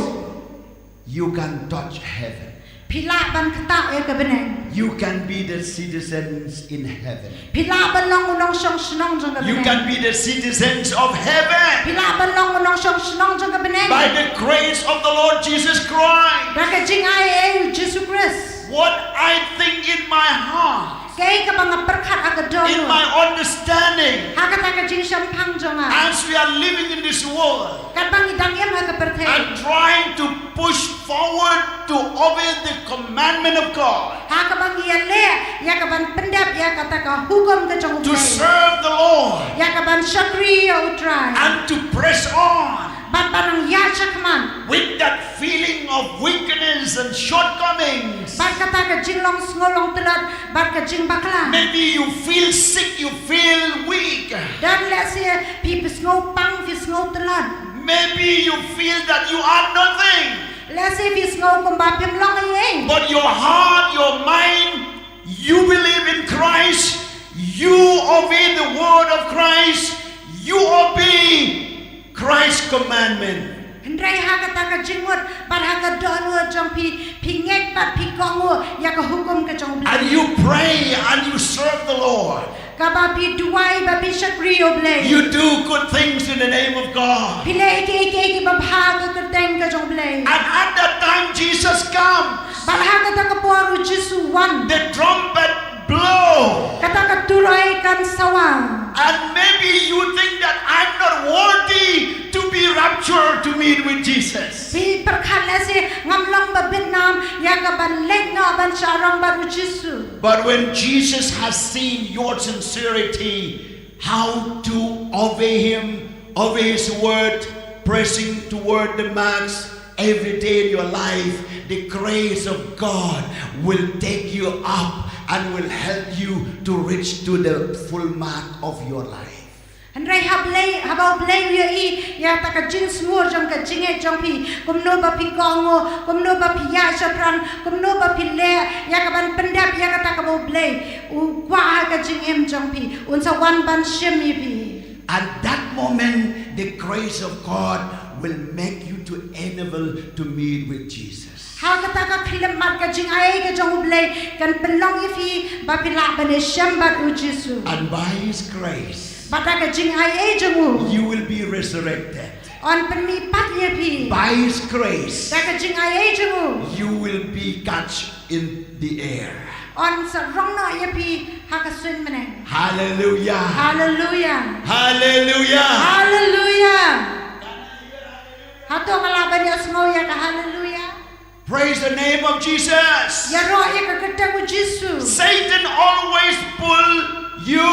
you can touch heaven. Phi lah ban ktah ïa ka bneng. You can be the citizens in heaven. Phi lah ban long u nongshong shnong jong ka bneng. You can be the citizens of heaven. Phi lah ban long u nongshong shnong jong ka bneng. By the grace of the Lord Jesus Christ. Da ka jingai ei U Jisu Khrist. What I think in my heart, kaei kaba nga pyrkhat ha ka dohnud, in my understanding, ha kata ka jingshemphang jong nga, as we are living in this world, katba ngi dang im ha ka pyrthei, and trying to push forward to obey the commandment of God, ha kaba ngi ïaleh ïa ka ban pyndep ïa kata ka hukum ka jong U Blei, to serve the Lord, ïa ka ban shakri ïa U Trai, and to press on, bad ban nang ïaid shakhmat, with that feeling of weakness and shortcomings. Bad kata ka jinglong sngew long tlot bad ka jingbakla. Maybe you feel sick, you feel weak. Don lehse phi, phi sngew pang, phi sngew tlot. Maybe you feel that you are nothing. Lehse phi sngew kumba phim long ei ei. But your heart, your mind, you believe in Christ, you obey the word of Christ, you obey Christ's commandment. Hynrei ha kata ka jingmut bad ha ka dohnud jong phi, phi ngeit bad phi kohnguh ïa ka hukum ka jong U Blei. And you pray and you serve the Lord. Kaba phi duwai bad phi shakri ïa U Blei. You do good things in the name of God. Phi leh kiei kiei kiba bha ha ka kyrteng ka jong U Blei. And at that time Jesus comes. Bad ha kata ka por U Jisu u wan. The trumpet blow. Kata ka turoi kan sawa. And maybe you think that I'm not worthy to be raptured to meet with Jesus. Phi pyrkhat lehse ngam long ba bit nam ïa ka ban leit noh ban shah rong bad U Jisu. But when Jesus has seen your sincerity, how to obey him, obey his word, pressing toward the marks, every day in your life, the grace of God will take you up and will help you to reach to the full mark of your life. Hynrei ha Blei, haba U Blei u ïohi ïa kata ka jingsngur jong ka jingngeit jong phi, kumno ba phi kohnguh, kumno ba phi ïaid shaphrang, kumno ba phi leh ïa ka ban pyndep ïa kata kaba U Blei u kwah ha ka jingim jong phi, un sa wan ban shim ïa phi. At that moment, the grace of God will make you to enable to meet with Jesus. Ha kata ka khyllipmat ka jingai ka jong U Blei kan pynlong ïa phi ba phi lah ban ïashem bad U Jisu. And by his grace, bad da ka jingai jong u, you will be resurrected. Un pynmih pat ïa phi. By His grace, Da ka jingaiei jong u. You will be catch in the air. Un sa rong noh ïa phi ha ka suiñ bneng. Hallelujah. Hallelujah. Hallelujah. Hallelujah. Hato nga lah ban ïa sngew ïa ka hallelujah? Praise the name of Jesus. Ïaroh ïa ka kyrteng u Jisu. Satan always pull you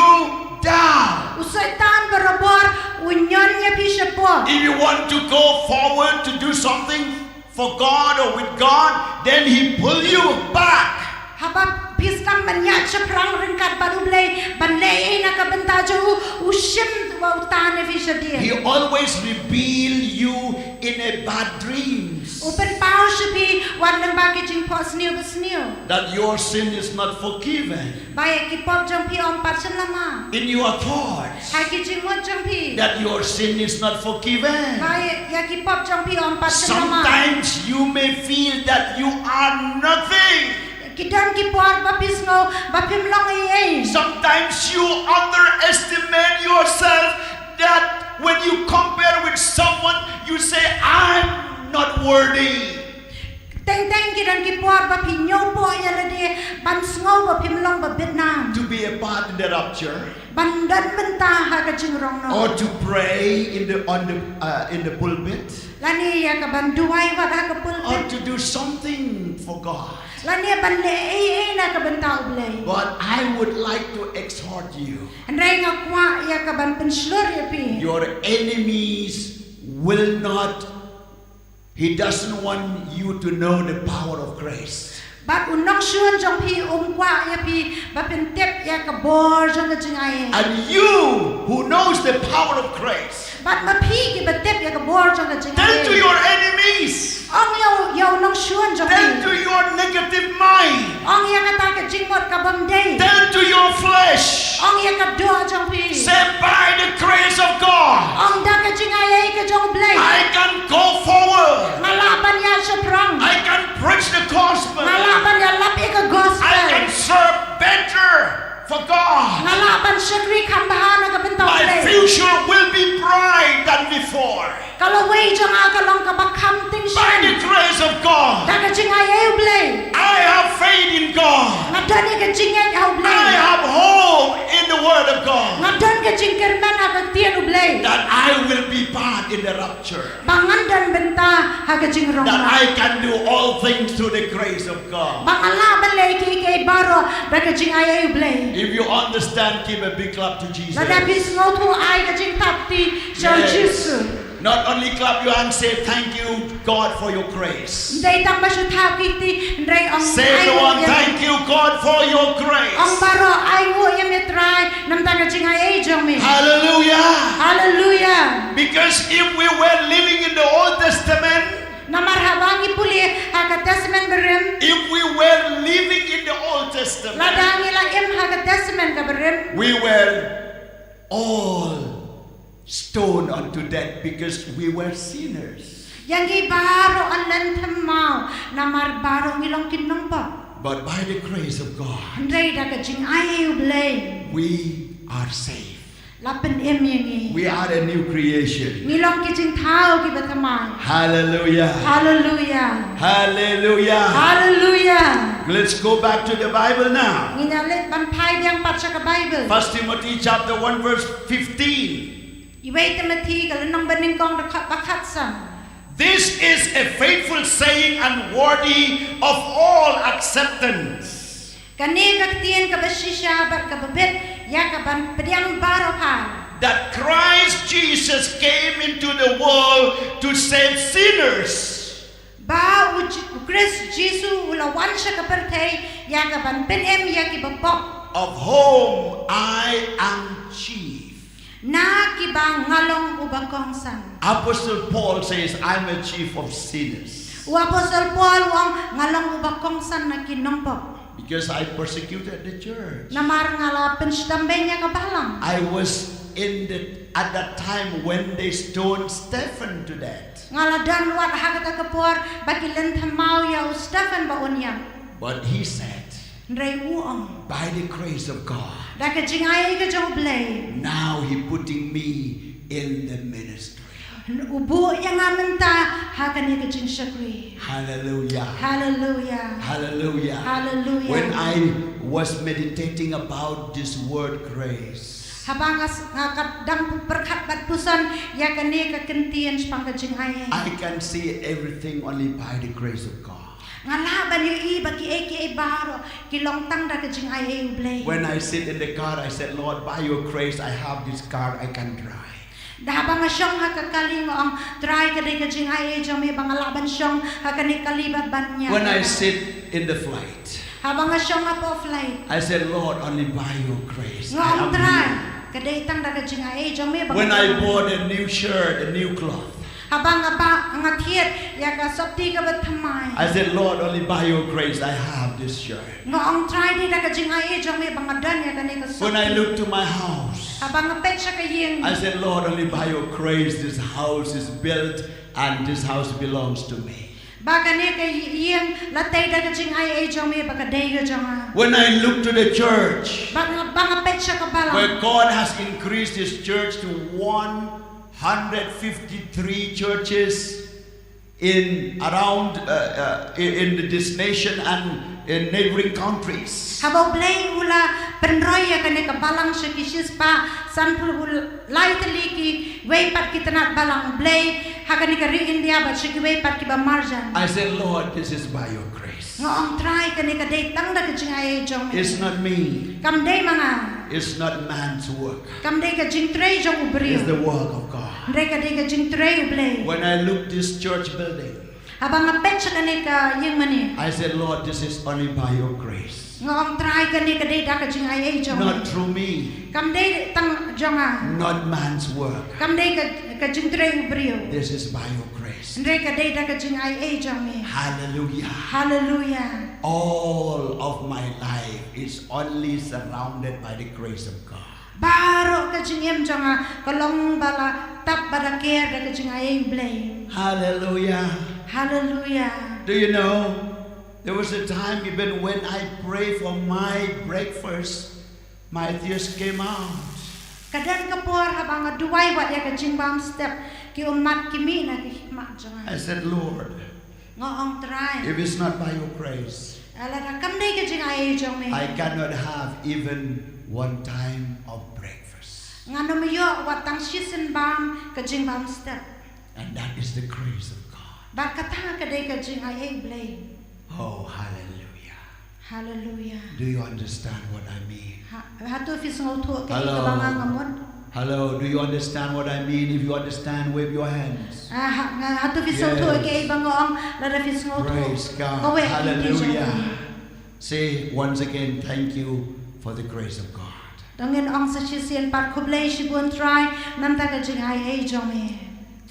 down. U Soitan barabor u ñion ïa phi shapoh. If you want to go forward to do something for God or with God, then he pull you back. Haba phi sdang ban ïaid shaphrang ryngkat bad u Blei ban leh ei na ka bynta jong u, u shim wa u tan ïa phi shadien. He always reveal you in a bad dreams. U pynpaw sha phi wat lyngba ki jingphohsniew basniew. That your sin is not forgiven. Ba ïa ki pop jong phi ym pat shynlamma. In your thoughts, Ha ki jingmut jong phi. That your sin is not forgiven. Ba ïa ki pop jong phi ym pat shynlamma. Sometimes you may feel that you are nothing. Ki don ki por ba phi sngew ba phim long ei ei. Sometimes you underestimate yourself, that when you compare with someone, you say, I'm not worthy. Teng teng ki don ki por ba phi ñiewpoh ïa lade ban sngew ba phim long ba bit nam. To be a part in the rapture. Ban don bynta ha ka jingrong noh. Or to pray in the on the uh, in the pulpit. Lane ïa ka ban duwai wat ha ka Or pulpit. To do something for God. Lane ban leh ei ei na ka bynta u Blei. But I would like to exhort you. Hynrei nga kwah ïa ka ban pynshlur ïa phi. Your enemies will not, he doesn't want you to know the power of grace. Bad u nongshun jong phi um kwah ïa phi ba pyntip ïa ka bor jong ka jingaiei. And you who knows the power of grace, Bad ma phi ki ba tip ïa ka bor jong ka jingaiei. Tell to your enemies. Ong ïa u, ïa u nongshun jong phi. Tell to your negative mind. Ong ïa kata ka jingmut ka bym dei. Tell to your flesh. Ong ïa ka doh jong phi. Say, by the grace of God, Ong da ka jingaiei ka jong u Blei. I can go forward. Nga lah ban ïaid shaphrang. I can preach the gospel. Nga lah ban ïalap ïa ka gospel. I can serve better for God. Nga lah ban shakri kham bha na ka bynta u Blei. My future will be bright than before. Ka lawei jong nga ka long kaba kham tyngshaiñ. By the grace of God, Da ka jingaiei u Blei. I have faith in God. Nga don ïa ka jingngeit ha u Blei. I have hope in the word of God. Nga don ka jingkyrmen ha ka ktien u Blei. That I will be part in the rapture. Ba ngan don bynta ha ka jingrong. That I can do all things through the grace of God. Ba nga lah ban leh kiei kiei baroh da ka jingaiei u Blei. If you understand, give a big clap to Jesus. Lada phi sngewthuh ai ka jingthap kti sha u Jisu. Not only clap your hands, say thank you, God, for your grace. Ym dei tang ba shu thap kti hynrei ong Say to one, thank you, God, for your grace. Ong baroh ai nguh ïa me Trai namar ka jingaiei jong me. Hallelujah. Hallelujah. Because if we were living in the Old Testament, Namar haba ngi pule ha ka Testament barim. If we were living in the Old Testament, Lada ngi la im ha ka Testament ka barim. We were all stoned unto death because we were sinners. Ïa ngi baroh yn len thymmai namar baroh ngi long ki nongpop. But by the grace of God, Hynrei da ka jingaiei u Blei. We are saved. La pynim ïa ngi. We are a new creation. Ngi long ki jingthaw kiba thymmai. Hallelujah. Hallelujah. Hallelujah. Hallelujah. Let's go back to the Bible now. Ngin ïa leit ban phai biang pat sha ka Bible. First Timothy chapter one verse fifteen. Iwei Timothi ka lynnong banyngkong dkhot ba khatsan. This is a faithful saying and worthy of all acceptance. Kane ka ktien kaba shisha bad kaba bit ïa kaban pdiang baroh phar. That Christ Jesus came into the world to save sinners. Ba u J- u Khrist Jisu u la wan sha ka pyrthei ïa kaban pynim ïa kiba pop. Of whom I am chief. Na kiba nga long uba kongsan. Apostle Paul says, I'm a chief of sinners. U Apostol Paul u ong nga long uba kongsan na ki nongpop. Because I persecuted the church. Namar nga la pynshitmbeiñ ïa ka balang. I was in the at that time when they stoned Stephen to death. Nga la don wat ha kata ka por ba ki len thymmai ïa u Stephen ba un ïap. But he said, Hynrei u ong. By the grace of God, Da ka jingaiei ka jong u Blei. Now he putting me in the ministry. U buh ïa nga mynta ha kane ka jingshakri. Hallelujah. Hallelujah. Hallelujah. Hallelujah. When I was meditating about this word grace, haba nga s-, nga ka dang pyrkhat bad puson ïa kane ka kyntien shaphang ka jingai ei, I can see everything only by the grace of God. Nga lah ban ïohi ba kiei kiei baroh ki long tang da ka jingai ei U Blei. When I sit in the car, I said, "Lord, by your grace, I have this car, I can drive." Da haba nga shong ha ka kali nga ong, Trai, ka dei ka jingai ei jong me ba nga lah ban shong ha kane ka kali bad ban ñiah. When I sit in the flight, haba nga shong hapoh flight, I said, "Lord, only by your grace, nga ong, Trai, ka dei tang da ka jingai ei jong me ba nga. When I bought a new shirt, a new cloth, haba nga ba nga thied ïa ka sopti kaba thymmai, I said, "Lord, only by your grace I have this shirt." Nga ong, Trai, dei da ka jingai ei jong me ba nga don ïa kane ka sopti. When I look to my house, haba nga peit sha ka ïing, I said, "Lord, only by your grace this house is built and this house belongs to me." Ba kane ka ïing la tei da ka jingai ei jong me ba ka dei ka jong nga. When I look to the church, ba nga, ba nga peit sha ka balang, where God has increased his church to one hundred fifty-three churches in around, uh, uh, in, in this nation and in neighboring countries. Haba U Blei u la pynroi ïa kane ka balang sha ki shispah sanphew lai tylli kiwei pat ki tnat balang U Blei ha kane ka ri India bad sha kiwei pat kiba marjan. I said, "Lord, this is by your grace." Nga ong, Trai, kane ka dei tang da ka jingai ei jong me. It's not me. Kam dei ma nga. It's not man's work. Kam dei ka jingtrei jong u briew. It's the work of God. Hynrei ka dei ka jingtrei U Blei. When I look this church building, haba nga peit sha kane ka ïing mane, I said, "Lord, this is only by your grace." Nga ong, Trai, kane ka dei da ka jingai ei jong me. Not through me. Kam dei tang jong nga. Not man's work. Kam dei ka, ka jingtrei u briew. This is by your grace. Hynrei ka dei da ka jingai ei jong me. Hallelujah. Hallelujah. All of my life is only surrounded by the grace of God. Baroh ka jingim jong nga ka long ba la tap bad la ker da ka jingai ei U Blei. Hallelujah. Hallelujah. Do you know, there was a time even when I pray for my breakfast, my tears came out. Ka don ka por haba nga duwai wat ïa ka jingbam step, ki ummat ki mih na ki khmat jong nga. I said, "Lord, nga ong, Trai, if it's not by your grace, lada kam dei ka jingai ei jong me, I cannot have even one time of breakfast." Ngan ym ïoh wat tang shisien bam ka jingbam step. And that is the grace of God. Bad kata ka dei ka jingai ei Blei. Oh, hallelujah. Hallelujah. Do you understand what I mean? Ha, hato phi sngewthuh kaei kaba nga nga mut? Hello, do you understand what I mean? If you understand, wave your hands. Ah, ha, nga, hato phi sngewthuh kaei ba nga ong, lada phi sngewthuh. Praise God. Kaweh ki kti jong phi. Hallelujah. Say once again, "Thank you for the grace of God." To ngin ong sa shisien pat, khublei shibun Trai, namar ka jingai ei jong me.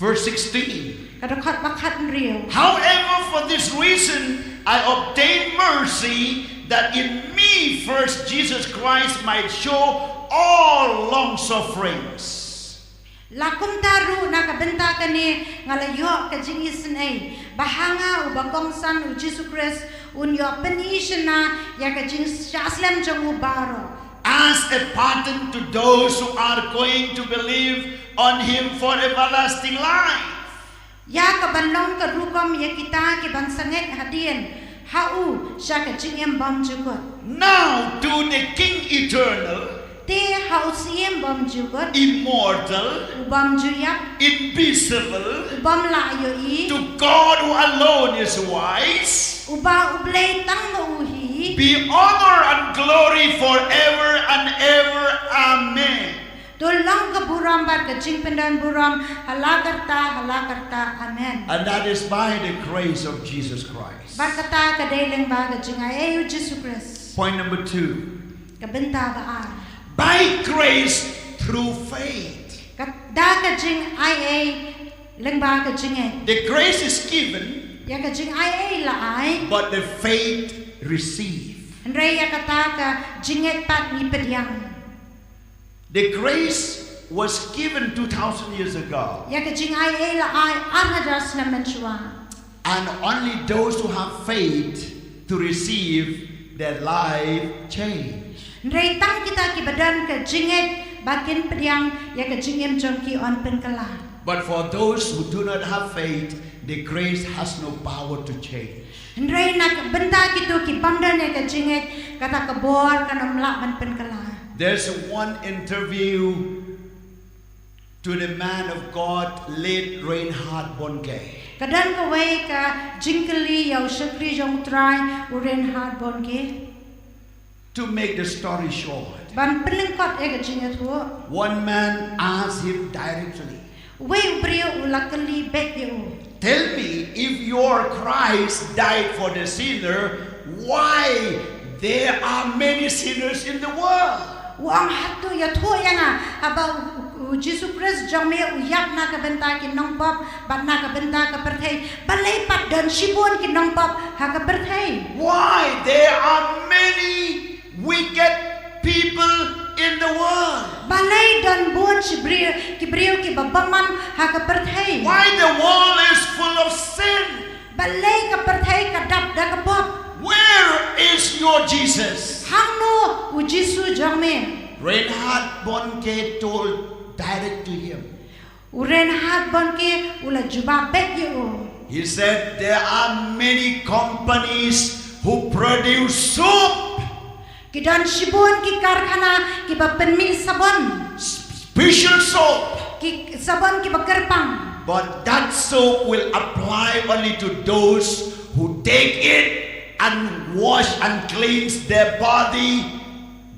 Verse sixteen. Ka dkhot ba khathynriew. "However, for this reason I obtained mercy, that in me first Jesus Christ might show all long sufferings." La kumta ruh na ka bynta kane nga la ïoh ka jingisynei, ba ha nga uba kongsan u Jisu Khrist un ïoh pyni shynna ïa ka jingshah slem jong u baroh. As a pattern to those who are going to believe on him for everlasting life. Ïa kaban long ka rukom ïa kita kiban sangeh hadien ha u sha ka jingim bymjukut. Now to the King eternal, te ha u Syiem bymjukut, immortal, u bymjuïap, invisible, u bym lah ïohi, to God who alone is wise, uba U Blei tang ma u hi, be honor and glory forever and ever. Amen. To long ka burom bad ka jingpyndonburom ha la karta, ha la karta. Amen. And that is by the grace of Jesus Christ. Bad kata ka dei lyngba ka jingai ei u Jisu Khrist. Point number two. Ka bynta ba ar. By grace through faith. Ka, da ka jingai ei lyngba ka jingngeit. The grace is given, ïa ka jingai ei la ai, but the faith receive. Hynrei ïa kata ka jingngeit pat ngi pdiang. The grace was given two thousand years ago. Ïa ka jingai ei la ai ar hajar snem mynshuwa. And only those who have faith to receive their life change. Hynrei tang kita kiba don ka jingngeit ba kin pdiang ïa ka jingim jong ki yn pynkylla. But for those who do not have faith, the grace has no power to change. Hynrei na ka bynta kito ki bym don ïa ka jingngeit, kata ka bor kan ym lah ban pynkylla. There's one interview to the man of God, late Reinhard Bonnke. Ka don kawei ka jingkylli ïa u shakri jong U Trai, u Reinhard Bonnke. To make the story short, ban pynlyngkot ïa ka jingïathuh, one man asked him directly, uwei u briew u la kylli beit ïa u. Tell me, if your Christ died for the sinner, why there are many sinners in the world? U ong, hato ïathuh ïa nga, haba u, u, u Jisu Khrist jong me u ïap na ka bynta ki nongpop bad na ka bynta ka pyrthei, balei pat don shibun ki nongpop ha ka pyrthei? Why there are many wicked people in the world? Balei don bun shi briew, ki briew kiba bymman ha ka pyrthei? Why the world is full of sin? Balei ka pyrthei ka dap da ka pop? Where is your Jesus? Hangno u Jisu jong me? Reinhard Bonnke told direct to him. U Reinhard Bonnke u la jubab beit ïa u. He said, there are many companies who produce soap. Ki don shibun ki karkhana kiba pynmih sabon. Special soap. Ki sabon kiba kyrpang. But that soap will apply only to those who take it and wash and cleanse their body.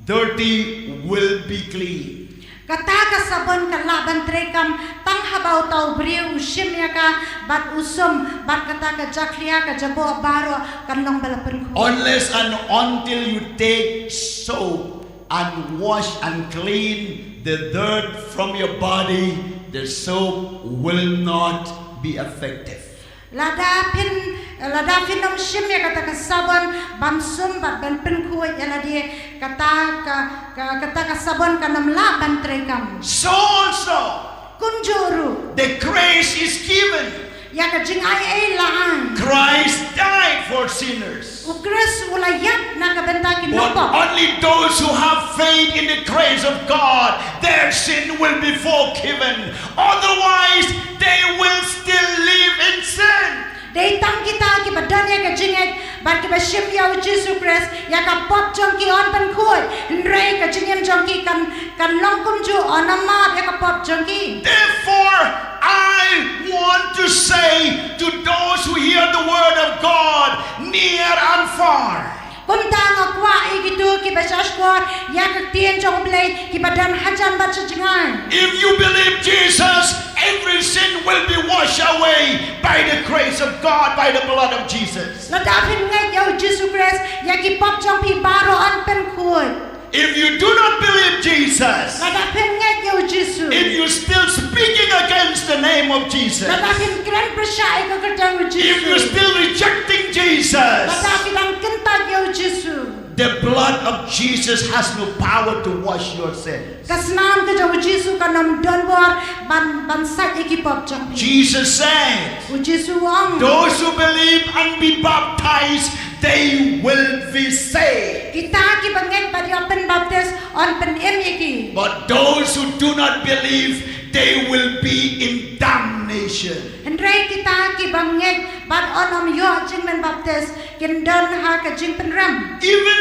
Dirty will be clean. Kata ka sabon ka lah ban treikam tang haba uta u briew u shim ïa ka bad u sum, bad kata ka jakhlia ka jaboh baroh kan long ba la pynkhuid. Unless and until you take soap and wash and clean the dirt from your body, the soap will not be effective. Lada phin, lada phin ym shim ïa kata ka sabon ban sum bad ban pynkhuid ïa lade, kata ka, ka, kata ka sabon kan ym lah ban treikam. So also, kumjuh ruh, the grace is given. Ïa ka jingai ei la ai. Christ died for sinners. U Khrist u la ïap na ka bynta ki nongpop. But only those who have faith in the grace of God, their sin will be forgiven. Otherwise, they will still live in sin. Dei tang kita kiba don ïa ka jingngeit bad kiba shim ïa u Jisu Khrist, ïa ka pop jong ki yn pynkhuid, hynrei ka jingim jong ki kan, kan long kumjuh, yn ym map ïa ka pop jong ki. Therefore, I want to say to those who hear the word of God, near and far. Kumta nga kwah ïa kito kiba sngap ïa ka ktien jong U Blei, kiba don hajan bad sha jngai. If you believe Jesus, every sin will be washed away by the grace of God, by the blood of Jesus. Lada phin ngeit ïa u Jisu Khrist, ïa ki pop jong phi baroh yn pynkhuid. If you do not believe Jesus, lada phin ngeit ïa u Jisu, if you still speaking against the name of Jesus, lada phin kren pyrshah ïa ka kyrteng u Jisu, if you still rejecting Jesus, lada phi dang kyntait ïa u Jisu, the blood of Jesus has no power to wash your sins. Ka snam ka jong u Jisu kan ym don bor ban, ban sait ïa ki pop jong phi. Jesus said, u Jisu u ong, those who believe and be baptized, they will be saved. Kita kiba ngeit bad ïoh pynbaptis yn pynim ïa ki. But those who do not believe, they will be in damnation. Hynrei kita kiba ngeit bad yn ym ïoh jingpynbaptis, kin don ha ka jingpynrem. Even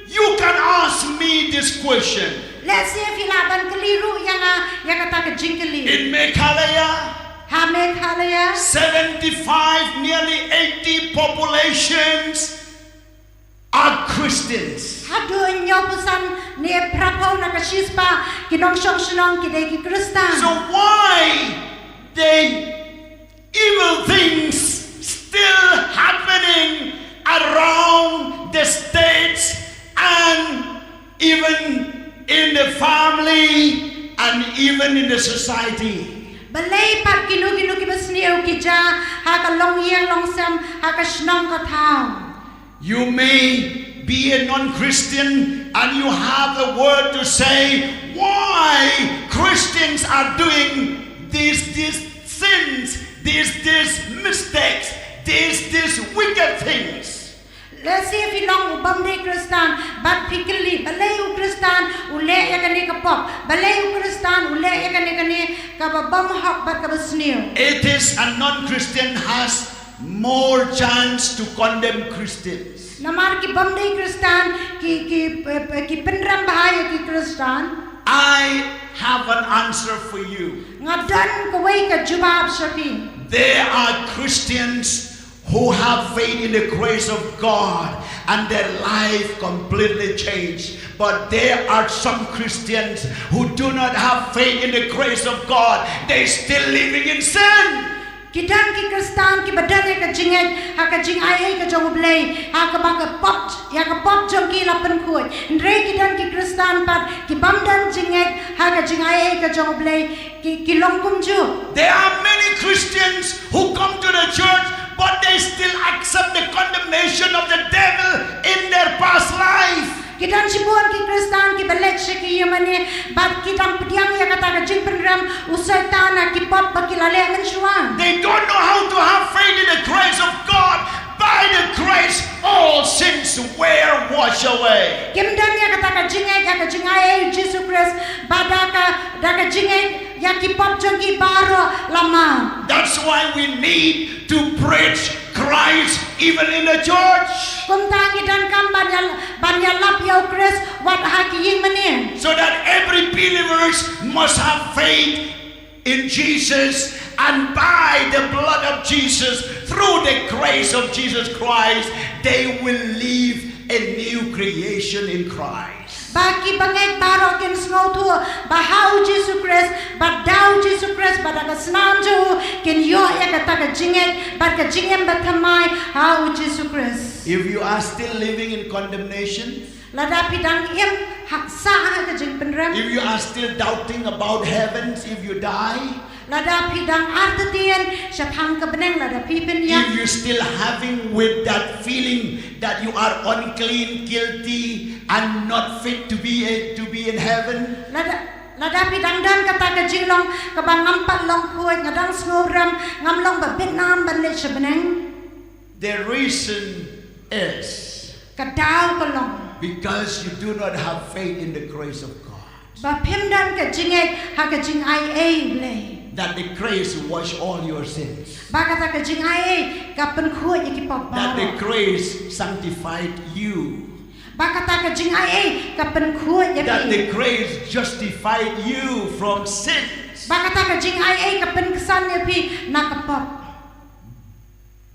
you can ask me this question. Lehse phi lah ban kylli ruh ïa nga ïa kata ka jingkylli. In Meghalaya, ha Meghalaya, seventy-five, nearly eighty populations are Christians. Haduh hynñiewphew san ne phraphew na ka shispah ki nongshong shnong ki dei ki Khristan. So why the evil things still happening around the states and even in the family and even in the society? Balei pat kino kino kiba sniew ki jia ha ka longïing longsem, ha ka shnong ka thaw? You may be a non-Christian and you have a word to say why Christians are doing these, these sins, these, these mistakes, these, these wicked things. Lehse phi long u bym dei Khristan, bad phi kylli, balei u Khristan u leh ïa kane ka pop, balei u Khristan u leh ïa kane kane kaba bym hok bad kaba sniew. It is a non-Christian has more chance to condemn Christians. Namar ki bym dei Khristan ki, ki, eh, ki pynrem bha ïa ki Khristan. I have an answer for you. Nga don kawei ka jubab sha phi. There are Christians who have faith in the grace of God and their life completely changed. But there are some Christians who do not have faith in the grace of God. They still living in sin. Ki don ki Khristan kiba don ïa ka jingngeit ha ka jingai ei ka jong U Blei, ha kaba ka pop, ïa ka pop jong ki la pynkhuid. Hynrei ki don ki Khristan pat ki bym don jingngeit ha ka jingai ei ka jong U Blei, ki, ki long kumjuh. There are many Christians who come to the church, but they still accept the condemnation of the devil in their past life. Ki don shibun ki Khristan kiba leit sha ki ïingmane, bad ki dang pdiang ïa kata ka jingpynrem u Soitan ha ki pop ba ki la leh mynshuwa. They don't know how to have faith in the grace of God. By the grace, all sins were washed away. Kim don ïa kata ka jingngeit ha ka jingai ei u Jisu Khrist, bad da ka, da ka jingngeit ïa ki pop jong ki baroh la map. That's why we need to preach Christ even in the church. Kumta ngi donkam ban ïa, ban ïalap ïa u Khrist wat ha ki ïingmane. So that every believers must have faith in Jesus, and by the blood of Jesus, through the grace of Jesus Christ, they will live a new creation in Christ. Ba ki bangeit baroh kin sngewthuh ba ha u Jisu Khrist, bad da u Jisu Khrist, bad da ka snam jong u, kin ïoh ïa kata ka jingngeit bad ka jingim bathymmai ha u Jisu Khrist. If you are still living in condemnation, lada phi dang im ha, sah ha ka jingpynrem, if you are still doubting about heavens if you die, lada phi dang artatien shaphang ka bneng lada phi pynïap, if you still having with that feeling that you are unclean, guilty, and not fit to be a, to be in heaven, lada, lada phi dang don kata ka jinglong kaba ngam pat long khuid, nga dang sngewrem, ngam long ba bit nam ban leit sha bneng. The reason is, ka daw ka long, because you do not have faith in the grace of God. Ba phim don ka jingngeit ha ka jingai ei Blei. That the grace wash all your sins. Ba kata ka jingai ei ka pynkhuid ïa ki pop baroh. That the grace sanctified you. Ba kata ka jingai ei ka pynkhuid ïa phi. That the grace justified you from sins. Ba kata ka jingai ei ka pynksan ïa phi na ka pop.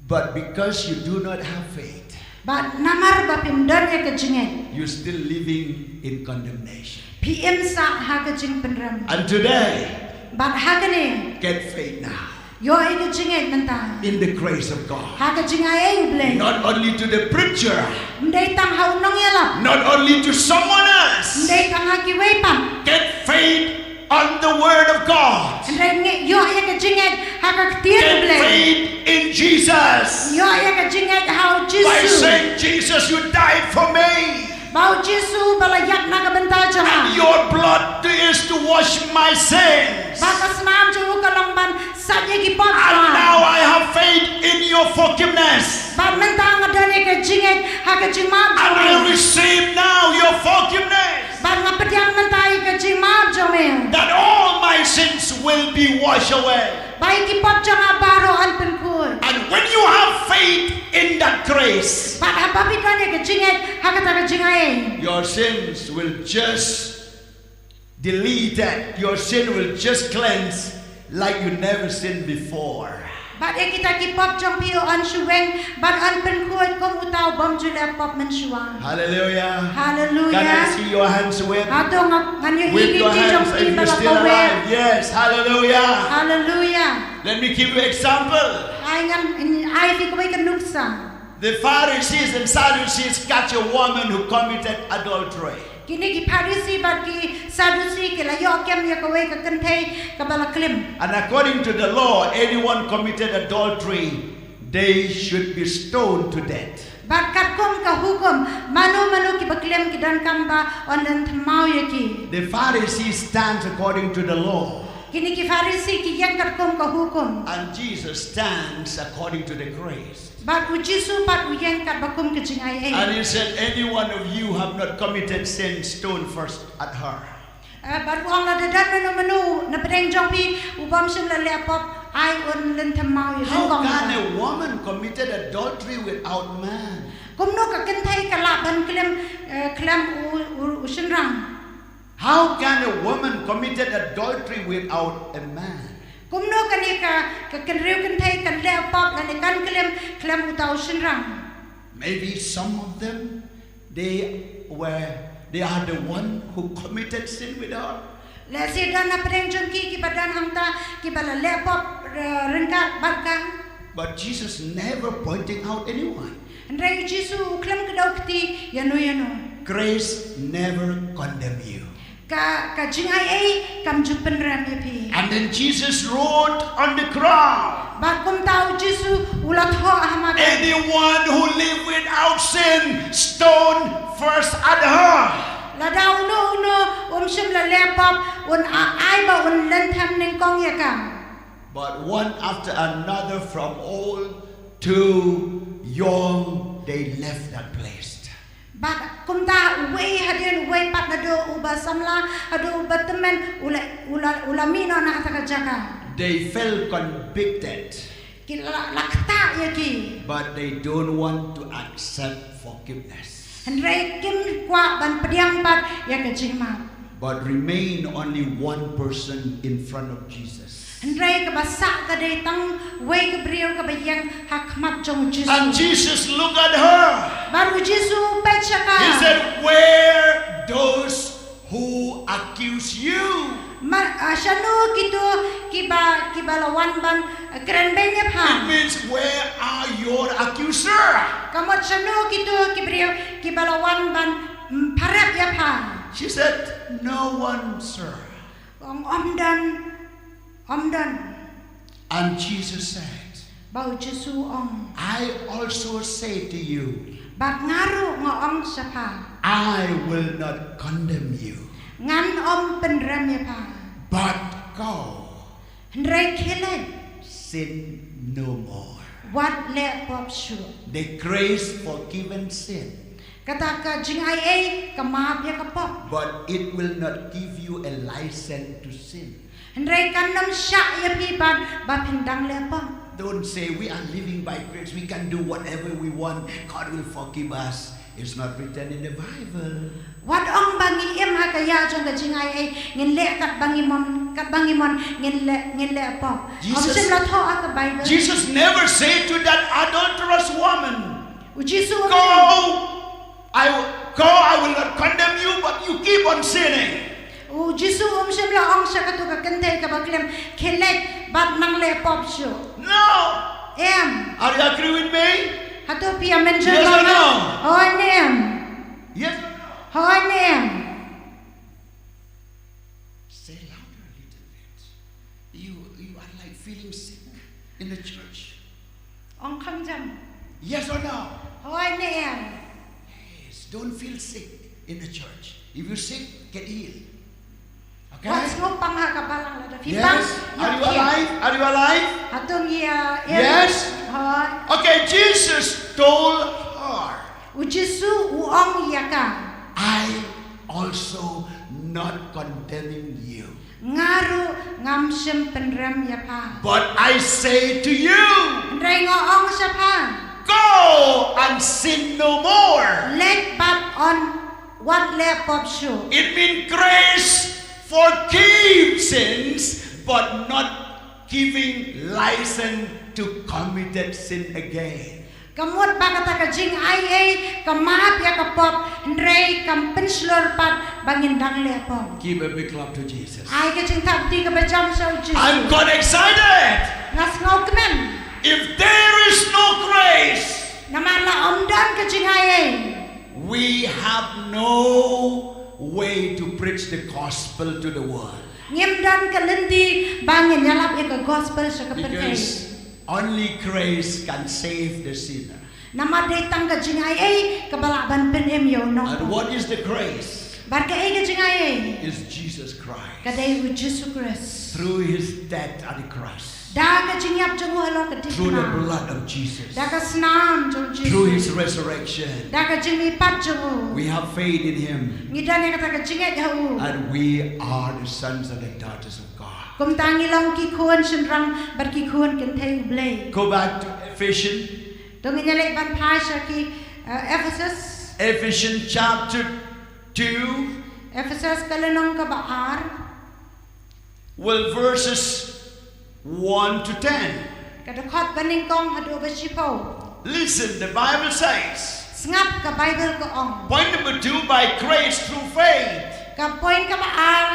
But because you do not have faith, bad namar ba phim don ïa ka jingngeit, you're still living in condemnation. Phi im sah ha ka jingpynrem. And today, bad ha kane, get faith now. Ïoh ïa ka jingngeit mynta. In the grace of God. Ha ka jingai ei U Blei. Not only to the preacher. Ym dei tang ha u nongïalap. Not only to someone else. Ym dei tang ha kiwei pat. Get faith on the word of God. Hynrei ngi ïoh ïa ka jingngeit ha ka ktien U Blei. Get faith in Jesus. Ïoh ïa ka jingngeit ha u Jisu. By saying, "Jesus, you died for me." Ba u Jisu ba la ïap na ka bynta jong nga. And your blood is to wash my sins. Ba ka snam jong u ka long ban sait ïa ki pop. And now I have faith in your forgiveness. Ba mynta nga don ïa ka jingngeit ha ka jingmap jong me. And I receive now your forgiveness. Ba nga pdiang mynta ïa ka jingmap jong me. That all my sins will be washed away. Ba ïa ki pop jong nga baroh yn pynkhuid. And when you have faith in that grace, ba haba phi don ïa ka jingngeit ha kata ka jingai ei, your sins will just deleted, your sin will just cleanse like you never sinned before. Bad ïa kita ki pop jong phi yn shu weng bad yn pynkhuid kum uta u bym ju leh pop mynshuwa. Hallelujah. Hallelujah. Can I see your hands wave? Hato nga, ngan ïohi ki jong phi ba la kaweh? Wave your hands if you're still alive. Yes, hallelujah. Hallelujah. Let me give you example. Ai ngan, ai phi kawei ka nuksa. The Pharisees and Sadducees catch a woman who committed adultery. Kine ki Pharisi bad ki Sadusi ki la ïoh kem ïa kawei ka kynthei kaba la klim. And according to the law, anyone committed adultery, they should be stoned to death. Bad katkum ka hukum, mano mano kiba klim ki donkam ba yn thymmai ïa ki. The Pharisee stands according to the law. Kine ki Pharisi ki ïeng katkum ka hukum. And Jesus stands according to the grace. Bad u Jisu pat u ïeng katba kum ka jingai ei. And he said, "Any one of you have not committed sin, stone first at her." Eh, bad u ong, lada don mano mano na pdeng jong phi u bym shym la leh pop, ai un lynthem maw ïa. How can a woman committed adultery without man? Kumno ka kynthei ka lah ban khlem, eh, khlem u, u, u shynrang? How can a woman committed adultery without a man? Kumno kane ka, ka kynriew kynthei kan leh pop lane kan khlem, khlem uta u shynrang? Maybe some of them, they were, they are the one who committed sin with her. Lehse don na pdeng jong ki kiba don hangta kiba la leh pop, eh, ryngkat bad ka. But Jesus never pointing out anyone. Hynrei u Jisu u khlem kdew kti ïano ïano. Grace never condemn you. Ka, ka jingai ei kam ju pynrem ïa phi. And then Jesus wrote on the ground. Bad kumta u Jisu u la thoh ha madan. Anyone who live without sin, stone first at her. Lada uno uno um shym la leh pop, un a-, ai ba un lynthem nyngkong ïa ka. But one after another, from old to young, they left that place. Bad kumta uwei hadien uwei pat, naduh uba samla haduh uba tymmen, u la, u la, u la mih noh na kata ka jaka. They felt convicted. Ki la, la ktah ïa ki. But they don't want to accept forgiveness. Hynrei kim kwah ban pdiang pat ïa ka jingmap. But remain only one person in front of Jesus. Hynrei kaba sah ka dei tang uwei ka briew kaba ïeng ha khmat jong u Jisu. And Jesus looked at her. Bad u Jisu u peit sha ka. He said, "Where those who accuse you?" Ma, ah, shano kito kiba, kiba la wan ban, ah, kren beiñ ïa pha? It means, "Where are your accuser?" Ka mut shano kito ki briew kiba la wan ban, mm, pharep ïa pha? She said, "No one, sir." Ong, ym don, ym don. And Jesus said, Ba u Jisu u ong, "I also say to you, bad nga ruh nga ong sha pha, I will not condemn you, ngan ym pynrem ïa pha, but go, hynrei khie leit, sin no more, wat leh pop shuh." The grace forgiven sin. Kata ka jingai ei ka map ïa ka pop. But it will not give you a license to sin. Hynrei kan ym shah ïa phi ban ba phin dang leh pop. Don't say, "We are living by grace, we can do whatever we want, God will forgive us." It's not written in the Bible. Wat ong ba ngi im ha ka ïa jong ka jingai ei, ngin leh katba ngi mon, katba ngi mon, ngin leh, ngin leh pop. Ym shym la thoh ha ka Bible. Jesus never said to that adulterous woman, U Jisu, "Go, I, go, I will not condemn you, but you keep on sinning." U Jisu um shym la ong sha kato ka kynthei kaba khlem, "Khie leit bad nang leh pop shuh." No. Em. Are you agree with me? Hato phi ïa mynjur? Yes or no? Hooid ne em? Yes or no? Hooid ne em? Say louder a little bit. You, you are like feeling sick in the church. Ong khyndiat. Yes or no? Hooid ne em? Yes, don't feel sick in the church. If you sick, get healed. Okay? Wat sngewpang ha ka balang lada phi pang. Yes? Are you alive? Are you alive? Hato ngi ïa em? Yes? Hooid. Okay, Jesus told her, U Jisu u ong ïa ka, "I also not condemning you, nga ruh ngam shym pynrem ïa pha, but I say to you, hynrei nga ong sha pha, go and sin no more." Leit bad un wat leh pop shuh. It means grace forgive sins, but not giving license to committed sin again. Ka mut ba kata ka jingai ei ka map ïa ka pop, hynrei kam pynshlur pat ba ngin dang leh pop. Give a big clap to Jesus. Ai ka jingthap kti kaba jam sha u Jisu. I'm got excited. Nga sngew kmen. If there is no grace, namar la ym don ka jingai ei, we have no way to preach the gospel to the world. Ngim don ka lynti ba ngin ïalap ïa ka gospel sha ka pyrthei. Because only grace can save the sinner. Namar dei tang ka jingai ei kaba lah ban pynim ïa u nongpop. And what is the grace? Bad kaei ka jingai ei? Is Jesus Christ. Ka dei u Jisu Khrist. Through his death on the cross. Da ka jingïap jong u halor ka diengphna. Through the blood of Jesus. Da ka snam jong u Jisu. Through his resurrection. Da ka jingmihpat jong u. We have faith in him. Ngi don ïa kata ka jingngeit ha u. And we are the sons and the daughters of God. Kumta ngi long ki khun shynrang bad ki khun kynthei u Blei. Go back to Ephesians. To ngin ïa leit ban phai sha ki, uh, Ephesus. Ephesians chapter two. Ephesus ka lynnong kaba ar. Well, verses one to ten. Ka dkhot banyngkong haduh ba shiphew. Listen, the Bible says. Sngap, ka Bible ka ong. Point number two, by grace through faith. Ka point kaba ar,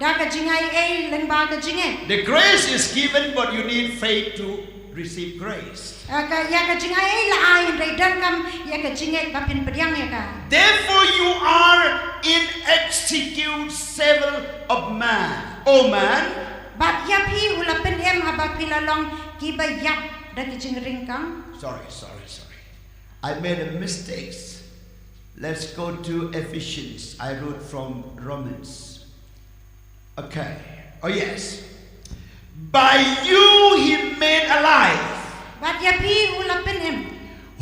da ka jingaiei lyngba ka jingngeit. The grace is given, but you need faith to receive grace. Ah, ka, ïa ka jingaiei la ai, hynrei donkam ïa ka jingngeit ba phin pdiang ïa ka. Therefore you are inexcusable of man, O man. Bad ïa phi u la pynim haba phi la long kiba ïap da ki jingryngkang. Sorry, sorry, sorry. I made a mistake. Let's go to Ephesians. I wrote from Romans. Okay. Oh, yes. By you he made alive. Bad ïa phi u la pynim.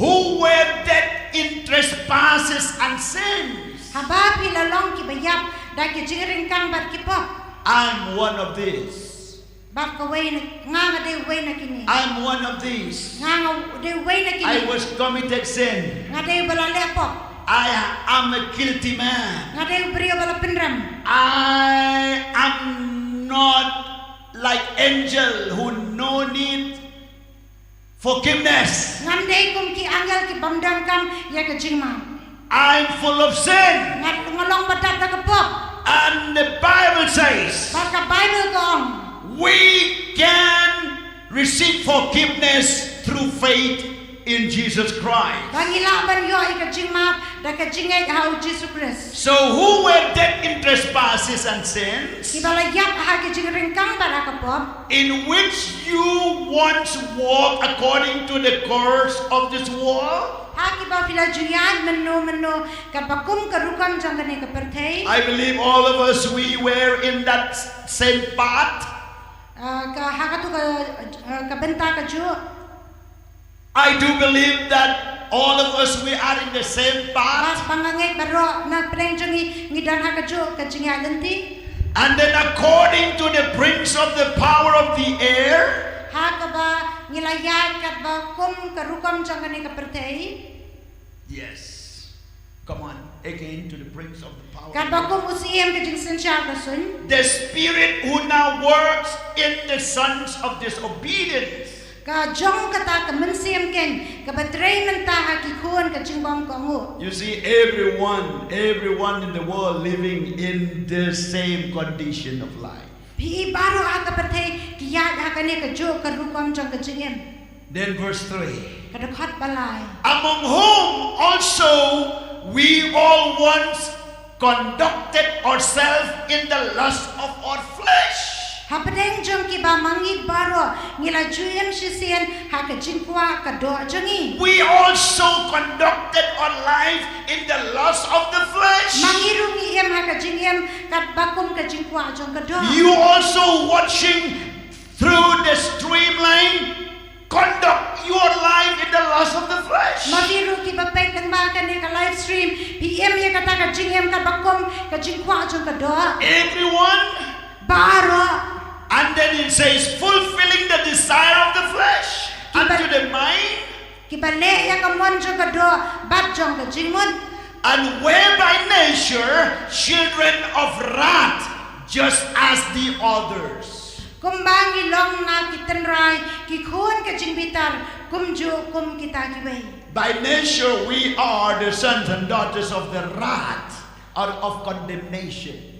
Who were dead in trespasses and sins. Haba phi la long kiba ïap da ki jingryngkang bad ki pop. I'm one of these. Bad kawei na, nga nga dei uwei na kine. I'm one of these. Nga nga dei uwei na kine. I was committed sin. Nga dei uba la leh pop. I am a guilty man. Nga dei u briew ba la pynrem. I am not like angel who no need forgiveness. Ngam dei kum ki angel ki bym donkam ïa ka jingmap. I'm full of sin. Nga, nga long ba dap da ka pop. And the Bible says, bad ka Bible ka ong, we can receive forgiveness through faith in Jesus Christ. Ba ngi lah ban ïoh ïa ka jingmap da ka jingngeit ha u Jisu Khrist. So who were dead in trespasses and sins, kiba la ïap ha ki jingryngkang bad ha ka pop, in which you once walked according to the course of this world. Ha kiba phi la ju ïaid mynno mynno katba kum ka rukom jong kane ka pyrthei. I believe all of us, we were in that s-, same path. Ah, ka, ha katu ka, ah, ka bynta kajuh. I do believe that all of us, we are in the same path. Bad ba nga ngeit baroh na pdeng jong ngi ngi don ha kajuh ka jingïaid lynti. And then according to the prince of the power of the air. Ha kaba ngi la ïaid katba kum ka rukom jong kane ka pyrthei. Yes. Come on, again to the prince of the power. Katba kum u syiem ka jingsynshar ka suiñ. The spirit who now works in the sons of disobedience. Ka jong kata ka mynsiem keiñ kaba trei mynta ha ki khun ka jingbymkohnguh. You see, everyone, everyone in the world living in the same condition of life. Phi i baroh ha ka pyrthei ki ïaid ha kane kajuh ka rukom jong ka jingim. Then verse three. Ka dkhot ba lai. Among whom also we all once conducted ourselves in the lust of our flesh. Hapdeng jong kiba ma ngi baroh ngi la ju im shisien ha ka jingkwah ka doh jong ngi. We also conducted our life in the lust of the flesh. Ma ngi ruh ngi im ha ka jingim katba kum ka jingkwah jong ka doh. You also watching through the streamline, conduct your life in the lust of the flesh. Ma phi ruh kiba peit lyngba kane ka live stream, phi im ïa kata ka jingim katba kum ka jingkwah jong ka doh. Everyone. Baroh. And then it says, fulfilling the desire of the flesh, unto the mind. Kiba leh ïa ka mon jong ka doh bad jong ka jingmut. And were by nature children of wrath, just as the others. Kumba ngi long na ki tynrai, ki khun ka jingbitar, kumjuh kum kita kiwei. By nature, we are the sons and daughters of the wrath or of condemnation.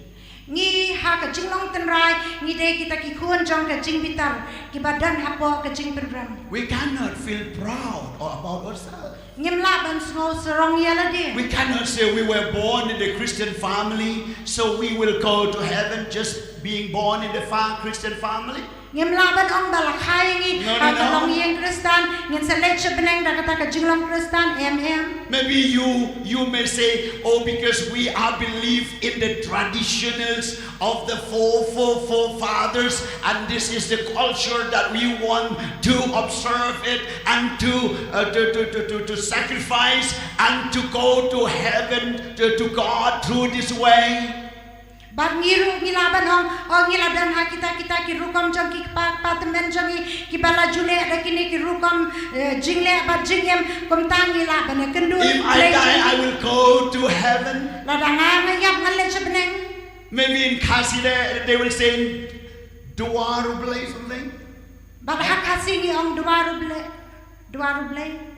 Ngi ha ka jinglong tynrai, ngi dei kita ki khun jong ka jingbitar, kiba don hapoh ka jingpynrem. We cannot feel proud or about ourselves. Ngim lah ban sngew sarong ïa lade. We cannot say we were born in a Christian family, so we will go to heaven just being born in the fa- Christian family. Ngim lah ban ong ba la kha ïa ngi No, no, ha ka no. longïing Khristan, ngin sa leit sha bneng da kata ka jinglong Khristan, em em. Maybe you you may say, oh, because we are believe in the traditionals of the four four forefathers, and this is the culture that we want to observe it and to uh, to, to, to, to, to sacrifice and to go to heaven to, to God through this way. Bad ngi ruh ngi lah ban ong, oh, ngi la don ha kita kita ki rukom jong ki kpa kpa tymmen jong ngi kiba la ju leh da kine ki rukom eh, jingleh bad jingim, kumta ngi lah ban ïakynduh. If I die, I will go to heaven. Lada nga nga ïap ngan leit sha bneng. Maybe in Khasi they, they will say, Duar Blai something. Bad ha Khasi ngi ong Duar Blai. Duar Blai.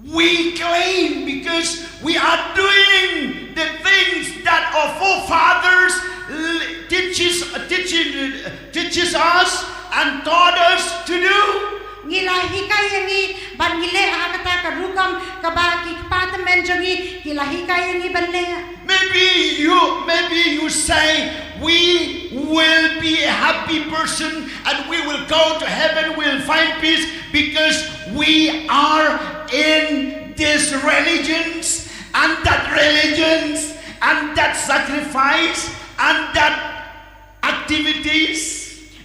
We claim because we are doing the things that our forefathers l- teaches, teaches, teaches us and taught us to do. Ngi la hikai ïa ngi bad ngi leh ha kata ka rukom kaba ki kpa tymmen jong ngi ki la hikai ïa ngi ban leh. Maybe you, maybe you say, we will be a happy person and we will go to heaven, we'll find peace because we are in these religions and that religions and that sacrifice and that activities.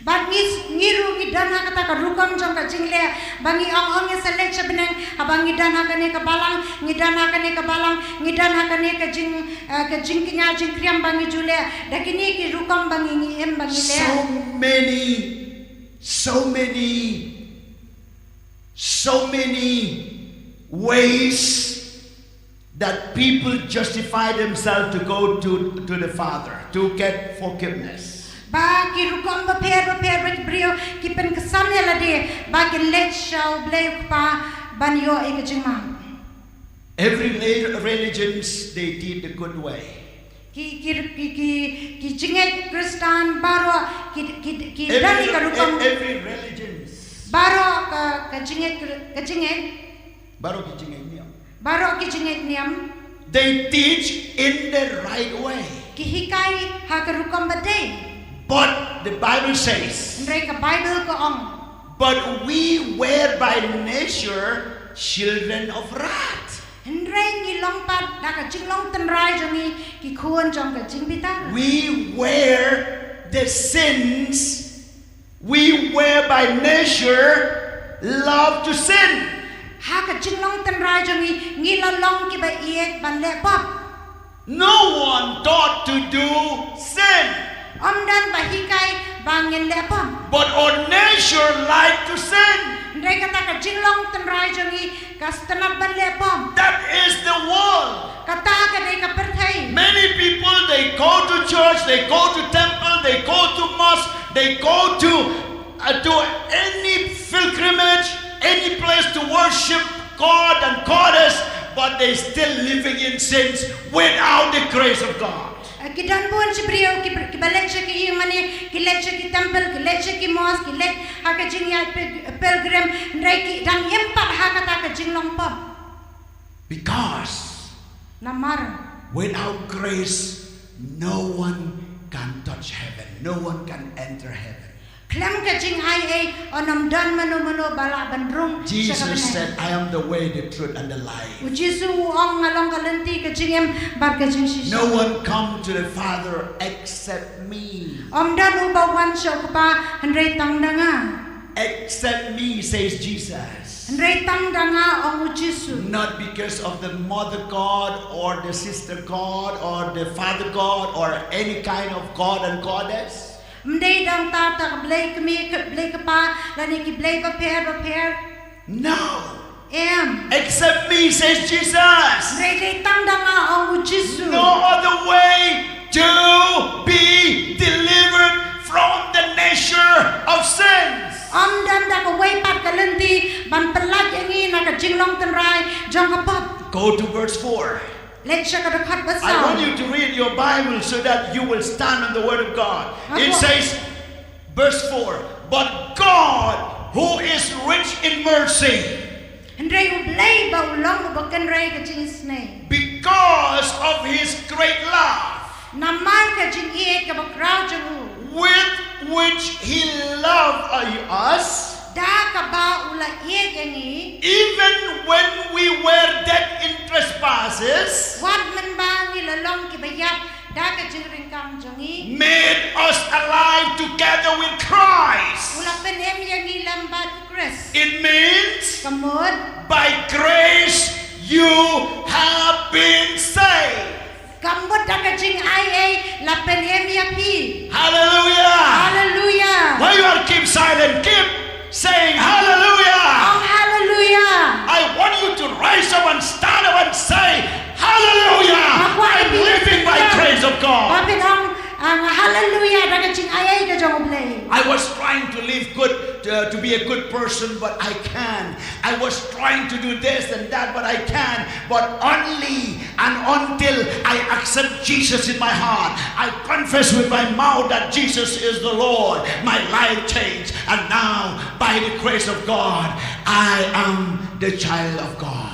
Bad ngi ngi ruh ngi don ha kata ka rukom jong ka jingleh ba ngi ong ong ngi sa leit sha bneng, haba ngi don ha kane ka balang, ngi don ha kane ka balang, ngi don ha kane ka jing eh, ka jingkñia jingkriam ba ngi ju leh da kine ki rukom ba ngi ngi im ba ngi leh. So many, so many, so many ways that people justify themselves to go to, to the Father to get forgiveness. Ba ki rukom bapher bapher ba ki briew ki pynksan ïa lade ba kin leit sha U Blei U Kpa ban ïoh ïa ka jingmap. Every re- religions they did the good way. Ki ki ki ki, ki jingngeit Khristan baroh ki ki ki don Every, ïa ka rukom e- every religions. Baroh ka ka jingngeit ka jingngeit Baroh ki jingngeit niam. Baroh ki jingngeit niam. They teach in the right way. Ki hikai ha ka rukom ba dei. But the Bible says, Hynrei ka Bible ka ong. But we were by nature children of wrath. Hynrei ngi long pat da ka jinglong tynrai jong ngi ki khun jong ka jingbitar. We were the sins. We were by nature love to sin. Ha ka jinglong tynrai jong ngi ngi la long kiba ïeit ban leh pap. No one thought to do sin. Ym don ba hikai ba ngin leh pap. But our nature like to sin. Hynrei kata ka jinglong tynrai jong ngi ka sngewtynnat ban leh pap. That is the world. Kata ka dei ka pyrthei. Many people, they go to church, they go to temple, they go to mosque, they go to uh, to any pilgrimage, any place to worship God and goddess, but they still living in sins without the grace of God. Ki don bun chi briew ki ki ba leit sha ki ïing mane, ki leit sha ki temple, ki leit sha ki mosque, ki leit ha ka jingïaid pil- pilgrim, hynrei ki dang im pat ha kata ka jinglong pap. Because Namar without grace, no one can touch heaven, no one can enter heaven. Khlem ka jingai ei, yn ym don mano mano ba lah ban rung sha ka Jesus bneng. Said, I am the way, the truth, and the life. U Jisu u ong, nga long ka lynti, ka jingim bad ka jingshisha. No one come to the Father except me. Ym don uba wan sha u Kpa hynrei tang da nga. Except me, says Jesus. Hynrei tang da nga, ong u Jisu. Not because of the mother god or the sister god or the father god or any kind of god and goddess. Ym dei dang ta ta ka blei kmie, ka blei kpa, lane ki blei bapher bapher. No. Em. Except me, says Jesus. Hynrei dei tang da nga, ong u Jisu. No other way to be delivered from the nature of sins. Ym don da kawei pat ka lynti ban pyllait ïa ngi na ka jinglong tynrai jong ka pap. Go to verse four. Leit sha ka dkhot ba I want saw. You to read your Bible so that you will stand on the word of God. It Ako- says, verse four, but God, who is rich in mercy, Hynrei u Blei ba u long uba kynrei ka jingisynei. Because of his great love. Namar ka jingïeit kaba khraw jong u. With which he loved us. Da kaba u la ïeit ïa ngi. Even when we were dead in trespasses. Wat mynba ngi la long kiba ïap da ka jingryngkang jong ngi. Made us alive together with Christ. U la pynim ïa ngi lem bad u Khrist. It means. Ka mut. By grace you have been saved. Ka mut da ka jingaiei la pynim ïa phi. Hallelujah. Hallelujah. Why you are keep silent? Keep saying hallelujah. Ong hallelujah. I want you to rise up and stand up and say hallelujah. Nga kwah ïa phi, I'm living by grace of God. Ba phin ong, ah, hallelujah da ka jingaiei ka jong u Blei. I was trying to live good, uh, to be a good person, but I can't. I was trying to do this and that, but I can't. But only and until I accept Jesus in my heart, I confess with my mouth that Jesus is the Lord, my life changed. And now, by the grace of God, I am the child of God.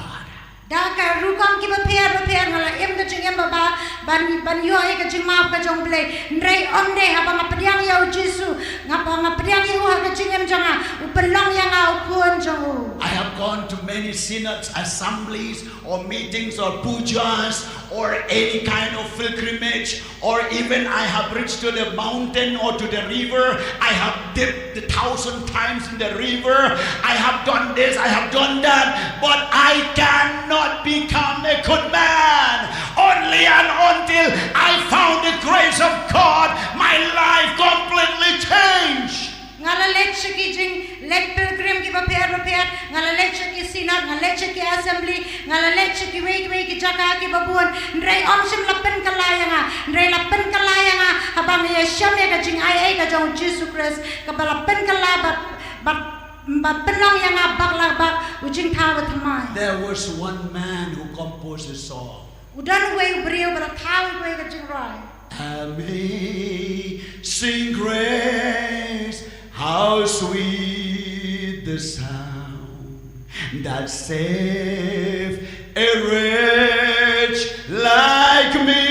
Da ka rukom kiba pher ba pher nga la im ka jingim ba ba ban ban ïoh ïa ka jingmap ka jong u Blei. Hynrei ym dei haba nga pdiang ïa u Jisu, nga ba nga pdiang ïa u ha ka jingim jong nga, u pynlong ïa nga u khun jong u. I have gone to many synods, assemblies, or meetings, or pujas, or any kind of pilgrimage, or even I have reached to the mountain or to the river. I have dipped a thousand times in the river. I have done this, I have done that, but I cannot become a good man. Only and until I found the grace of God, my life completely changed. Nga la leit sha ki jingleit pilgrim kiba pher ba pher, nga la leit sha ki synod, nga leit sha ki assembly, nga la leit sha kiwei kiwei ki jaka kiba bun. Hynrei ym shym la pynkylla ïa nga, hynrei la pynkylla ïa nga haba nga ïashem ïa ka jingaiei ka jong u Jisu Khrist, kaba la pynkylla ba ba ba pynlong ïa nga bak la bak u jingthaw ba thymmai. There was one man who composed a song. U don uwei u briew ba la thaw uwei ka jingrwai. Amazing grace, how sweet the sound that saved a wretch like me.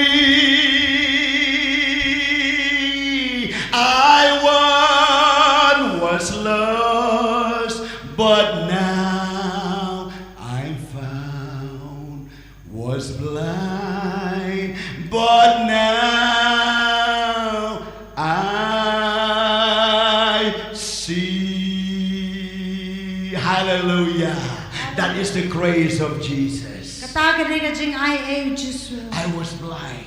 I once was lost, but now I'm found. Was blind, but now I see. Hallelujah. That is the grace of Jesus. Kata ka dei ka jingaiei u Jisu. I was blind.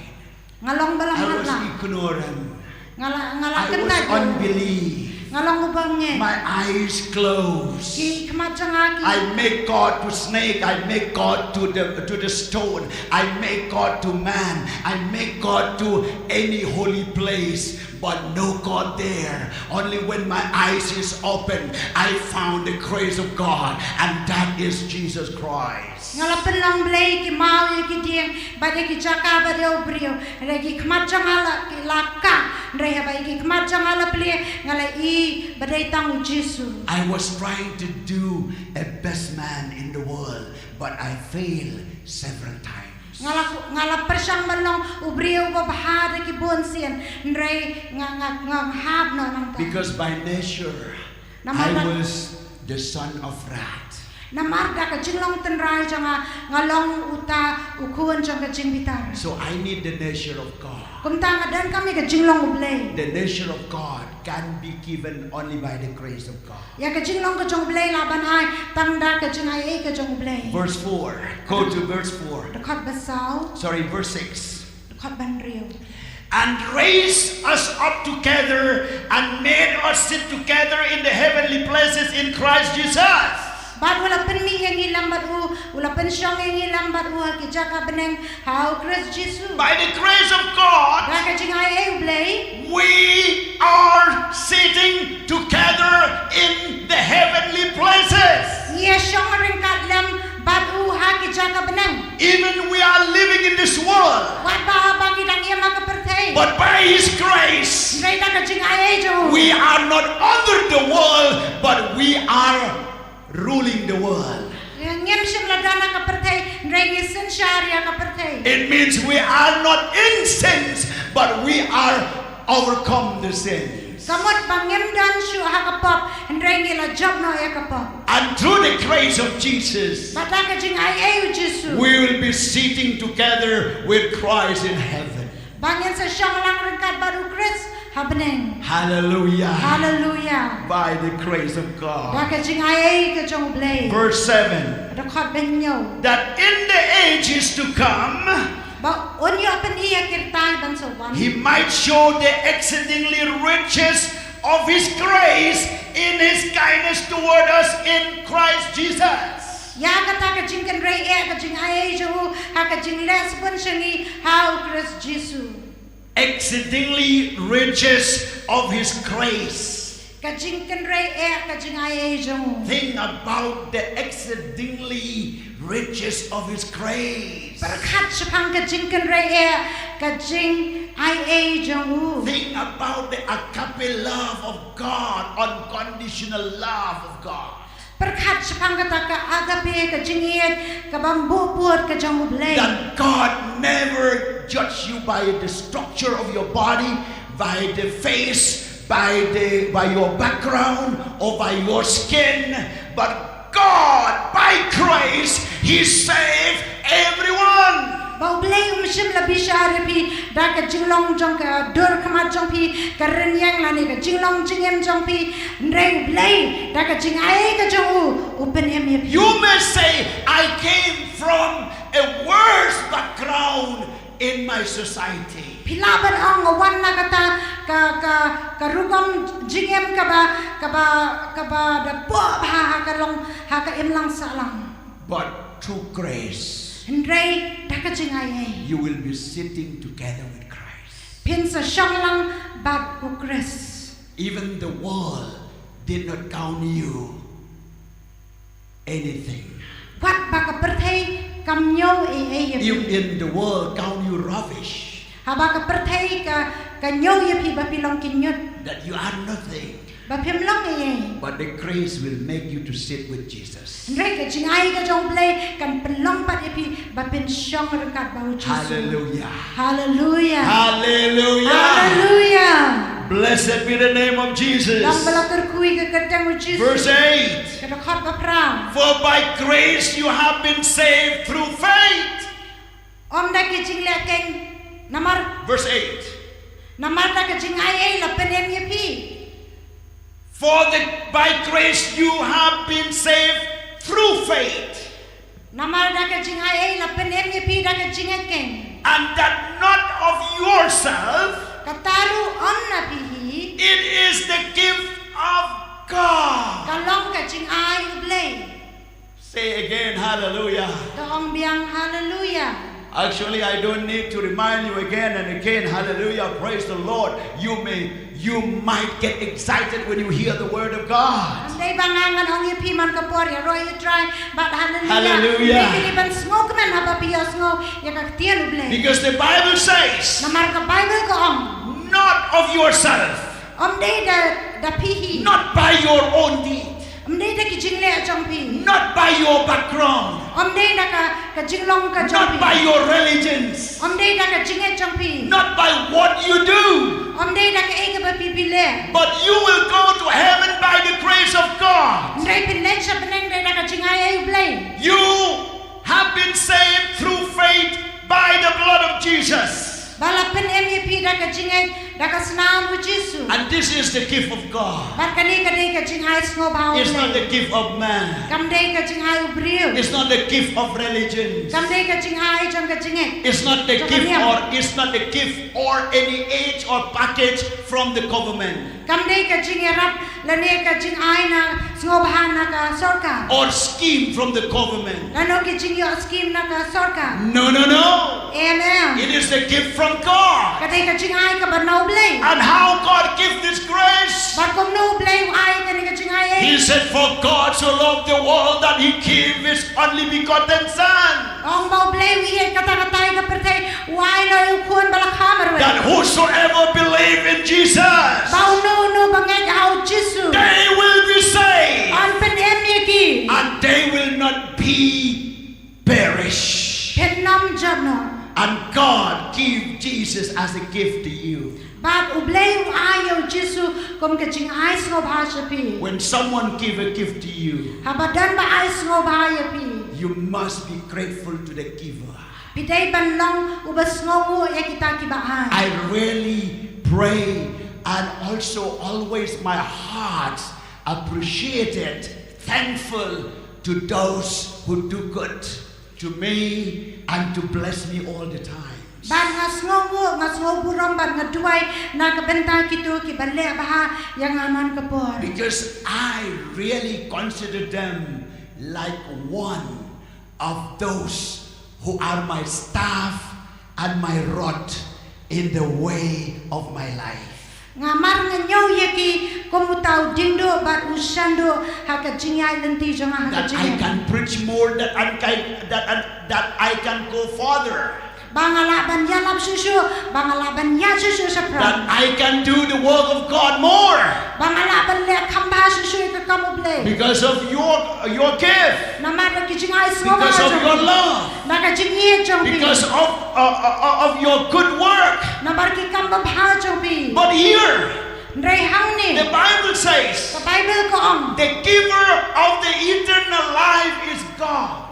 Nga long ba la mat la. I was ignorant. Nga la, nga la kyntait. I was unbelief. Nga long u bym ngeit. My eyes closed. Ki khmat jong nga ki. I make God to snake. I make God to the, to the stone. I make God to man. I make God to any holy place. But no God there. Only when my eyes is open, I found the grace of God. And that is Jesus Christ. Nga la pynlong blei ki maw ïa ki dieng bad ïa ki jaka bad ïa u briew. Hynrei ki khmat jong nga la ki la kah. Hynrei haba ïa ki khmat jong nga la plie nga la i ba dei tang u Jisu. I was trying to do a best man in the world, but I failed several times. Nga la nga la pyrshang ban long u briew ba bha da ki bun sien. Hynrei nga nga nga hap noh nangta. Because by nature, I was the son of wrath. Namar da ka jinglong tynrai jong nga, nga long uta u khun jong ka jingbitar. So I need the nature of God. Kumta nga donkam ïa ka jinglong u Blei. The nature of God can be given only by the grace of God. Ïa ka jinglong ka jong u Blei lah ban ai tang da ka jingaiei ka jong u Blei. Verse four. Go to verse four. Dkhot ba saw. Sorry, verse six. Dkhot ba hynriew. And raised us up together and made us sit together in the heavenly places in Christ Jesus. Bad u la pynmih ïa ngi lem bad u, u la pynshong ïa ngi lem bad u ha ki jaka bneng ha u Khrist Jisu. By the grace of God, da ka jingaiei u Blei, we are sitting together in the heavenly places. Ngi ïa shong ryngkat lem bad u ha ki jaka bneng. Even we are living in this world. Wat ba ba ngi dang im ha ka pyrthei. But by His grace, hynrei da ka jingaiei jong u, we are not under the world, but we are ruling the world. Ngim shym la don ha ka pyrthei, hynrei ngi synshar ïa ka pyrthei. It means we are not in sins, But we are overcome the sins. Ka mut ba ngim don shuh ha ka pop, hynrei ngi la jop noh ïa ka pop. And through the grace of Jesus, Bad da ka jingaiei u Jisu, we will be sitting together with Christ in heaven. Ba ngin sa shong lang ryngkat bad u Khrist ha bneng. Hallelujah. Hallelujah. By the grace of God. Da ka jingaiei ka jong u Blei. Verse seven. Dkhot ba hynñiew. That in the ages to come, Ba un ïoh pyni ïa ki rtai ban sa wan. He might show the exceedingly riches of his grace in his kindness toward us in Christ Jesus. Ïa kata ka jingkynrei eh ka jingaiei jong u ha ka jingleh sbun sha ngi ha u Khrist Jisu. Exceedingly riches of his grace. Ka jingkynrei eh ka jingaiei jong u. Think about the exceedingly riches of his grace. Pyrkhat shaphang ka jingkynrei eh ka jingaiei jong u. Think about the agape love of God, unconditional love of God. Pyrkhat shaphang kata ka agape ka jingïeit ka bym buh pud ka jong u Blei. That God never judge you by the structure of your body, by the face, by the, by your background, or by your skin, but God, by grace, He saved everyone. Ba u Blei um shym la bishar ïa phi da ka jinglong jong ka dur khmat jong phi, ka rynïeng lane ka jinglong jingim jong phi, hynrei u Blei da ka jingaiei ka jong u u pynim ïa phi. You may say, "I came from a worse background in my society." Phi lah ban ong nga wan na kata ka, ka, ka rukom jingim kaba, kaba, kaba da poh bha ha ka long, ha ka imlang sahlang. But through grace, Hynrei da ka jingaiei, you will be sitting together with Christ. Phin sa shong lang bad u Khrist. Even the world did not count you anything. Wat ba ka pyrthei kam ñiew ei ei ïa phi. Even the world count you rubbish. Haba ka pyrthei ka, ka ñiew ïa phi ba phi long ki ñiut. That you are nothing. Ba phim long ei ei. But the grace will make you to sit with Jesus. Hynrei ka jingaiei ka jong u Blei kan pynlong pat ïa phi ba phin shong ryngkat bad u Jisu. Hallelujah. Hallelujah. Hallelujah. Hallelujah. Blessed be the name of Jesus. Long ba la kyrkhu ïa ka kyrteng u Jisu. Verse eight. Ka dkhot ba phra. For by grace you have been saved through faith. Ym da ki jingleh keiñ namar. Verse eight. Namar da ka jingaiei la pynim ïa phi. For the, by grace you have been saved through faith. Namar da ka jingaiei la pynim ïa phi da ka jingngeit keiñ. And that not of yourself. Kata ruh ym na phi hi. It is the gift of God. Ka long ka jingai u Blei. Say again, hallelujah. To ong biang hallelujah. Actually, I don't need to remind you again and again, hallelujah, praise the Lord. You may, you might get excited when you hear the word of God. Ym dei ba nga ngan ong ïa phi man ka por ïaroh ïa u Trai bad hallelujah. Hallelujah. Ym dei phi ban sngewkmen haba phi ïohsngew ïa ka ktien u Blei. Because the Bible says, namar ka Bible ka ong, not of yourself. Ym dei da, da phi hi. Not by your own deed. Ym dei da ki jingleh jong phi. Not by your background. Ym dei da ka, ka jinglong ka jong phi. Not by your religions. Ym dei da ka jingngeit jong phi. Not by what you do. Ym dei da kaei kaba phi, phi leh. But you will go to heaven by the grace of God. Hynrei phin leit sha bneng dei da ka jingaiei u Blei. You have been saved through faith by the blood of Jesus. Ba la pynim ïa phi da ka jingngeit da ka snam u Jisu. And this is the gift of God. Bad kane ka dei ka jingai sngewbha u Blei. It's not the gift of man. Kam dei ka jingai u briew. It's not the gift of religion. Kam dei ka jingai jong ka jingngeit. It's not the gift or, it's not the gift or any aid or package from the government. Kam dei ka jingïarap lane ka jingai na sngewbha na ka sorkar. Or scheme from the government. Lano ki jingïoh skim na ka sorkar. No, no, no. Amen. It is the gift from God. Ka dei ka jingai kaba na u Blei. And how God give this grace? Bad kumno u Blei u ai kane ka jingai. He said, "For God so loved the world that he gave his only begotten Son." Ong ba u Blei u ïeit kata kata ïa ka pyrthei, u ai noh ïa u khun ba la kha marwei. That whosoever believe in Jesus, ba uno uno ba ngeit ha u Jisu, they will be saved. Yn pynim ïa ki. And they will not be perish. Phin ym jot noh. And God give Jesus as a gift to you. Bad U Blei u ai ïa u Jisu kum ka jingai sngewbha sha phi. When someone give a gift to you, haba don ba ai sngewbha ïa phi, you must be grateful to the giver. Phi dei ban long uba sngewnguh ïa kita kiba ai. I really pray and also always my heart appreciated, thankful to those who do good to me and to bless me all the time. Bad nga sngewnguh, nga sngew burom, bad nga duwai na ka bynta kito kiba leh bha ïa nga man ka por. Because I really consider them like one of those who are my staff and my rod in the way of my life. Nga mar nga ñiew ïa ki kum uta u diengduh bad u shanduh ha ka jingïaid lynti jong nga ha ka jingim. That I can preach more, that I can, that, that I can go farther. Ba nga lah ban ïalap shuh shuh, ba nga lah ban ïaid shuh shuh shaphrang. That I can do the work of God more. Ba nga lah ban leh kham bha shuh shuh ïa ka kam U Blei. Because of your, your gift. Namar ka jingai sngewbha jong phi. Because of your love. Na ka jingïeit jong phi. Because of, uh, uh, uh, of your good work. Namar ki kam babha jong phi. But here, hynrei hangne, the Bible says, ka Bible ka ong, the giver of the eternal life is God.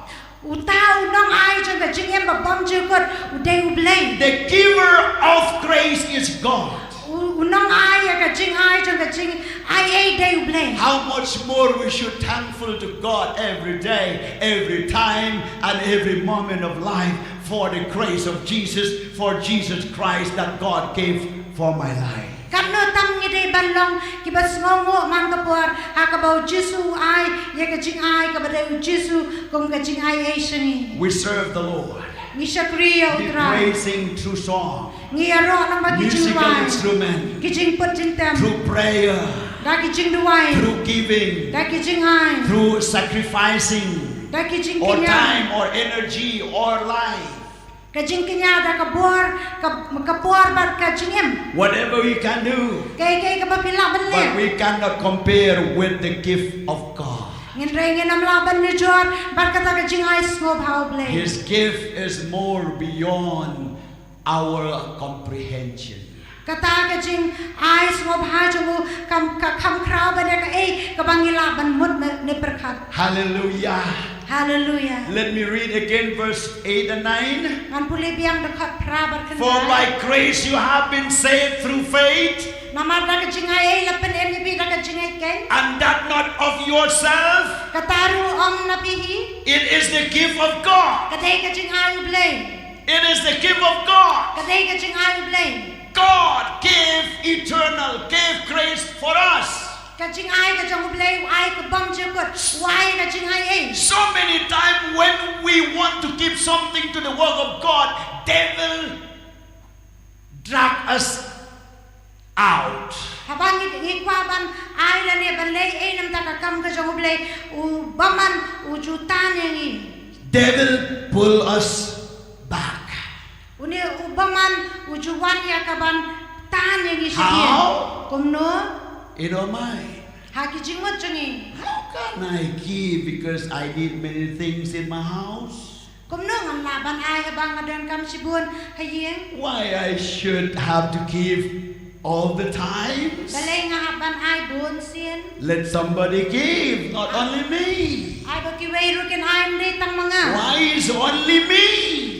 Uta u nongai jong ka jingim ba bym jukut u dei U Blei. The giver of grace is God. U, u nongai ïa ka jingai jong ka jingai ei dei U Blei. How much more we should thankful to God every day, every time, and every moment of life for the grace of Jesus, for Jesus Christ that God gave for my life. Katno tam ngi dei ban long kiba sngewnguh man ka por ha kaba u Jisu u ai ïa ka jingai kaba dei u Jisu kum ka jingai ei sha ngi. We serve the Lord. Ngi shakri ïa U Trai. Be praising through song. Ngi ïaroh lyngba ki jingrwai. Musical instrument. Ki jingput jingtem. Through prayer. Da ki jingduwai. Through giving. Da ki jingai. Through sacrificing. Da ki jingkñia. Or time, or energy, or life. Ka jingkñia da ka bor, ka, ka por bad ka jingim. Whatever we can do. Kaei kaei kaba phi lah ban leh. But we cannot compare with the gift of God. Hynrei ngin ym lah ban nujor bad kata ka jingai sngewbha U Blei. His gift is more beyond our comprehension. Kata ka jingai sngewbha jong u kam, ka kham khraw ban ïa kaei kaba ngi lah ban mut ne, ne pyrkhat. Hallelujah. Hallelujah. Let me read again verse eight and nine. Ngan pule biang dkhot phra bad khyndai. For by grace you have been saved through faith. Namar da ka jingai ei la pynim ïa phi da ka jingngeit keiñ. And that not of yourself. Kata ruh ym na phi hi. It is the gift of God. Ka dei ka jingai U Blei. It is the gift of God. Ka dei ka jingai U Blei. God gave eternal, gave grace for us. Ka jingai ka jong U Blei u ai ka bym jukut, u ai ka jingai ei. So many times when we want to give something to the work of God, devil drag us out. Haba ngi, ngi kwah ban ai lane ban leh ei na bynta ka kam ka jong U Blei, u bymman u ju tan ïa ngi. Devil pull us back. Une u bymman u ju wan ïa ka ban tan ïa ngi sha phi. How? Kumno? In our mind. Ha ki jingmut jong ngi. How can I give because I need many things in my house? Kumno ngan lah ban ai haba nga donkam shibun ha ïing? Why I should have to give all the times? Balei nga hap ban ai bun sien? Let somebody give, not only me. Ai ba kiwei ruh kin ai, ym dei tang ma nga. Why is only me?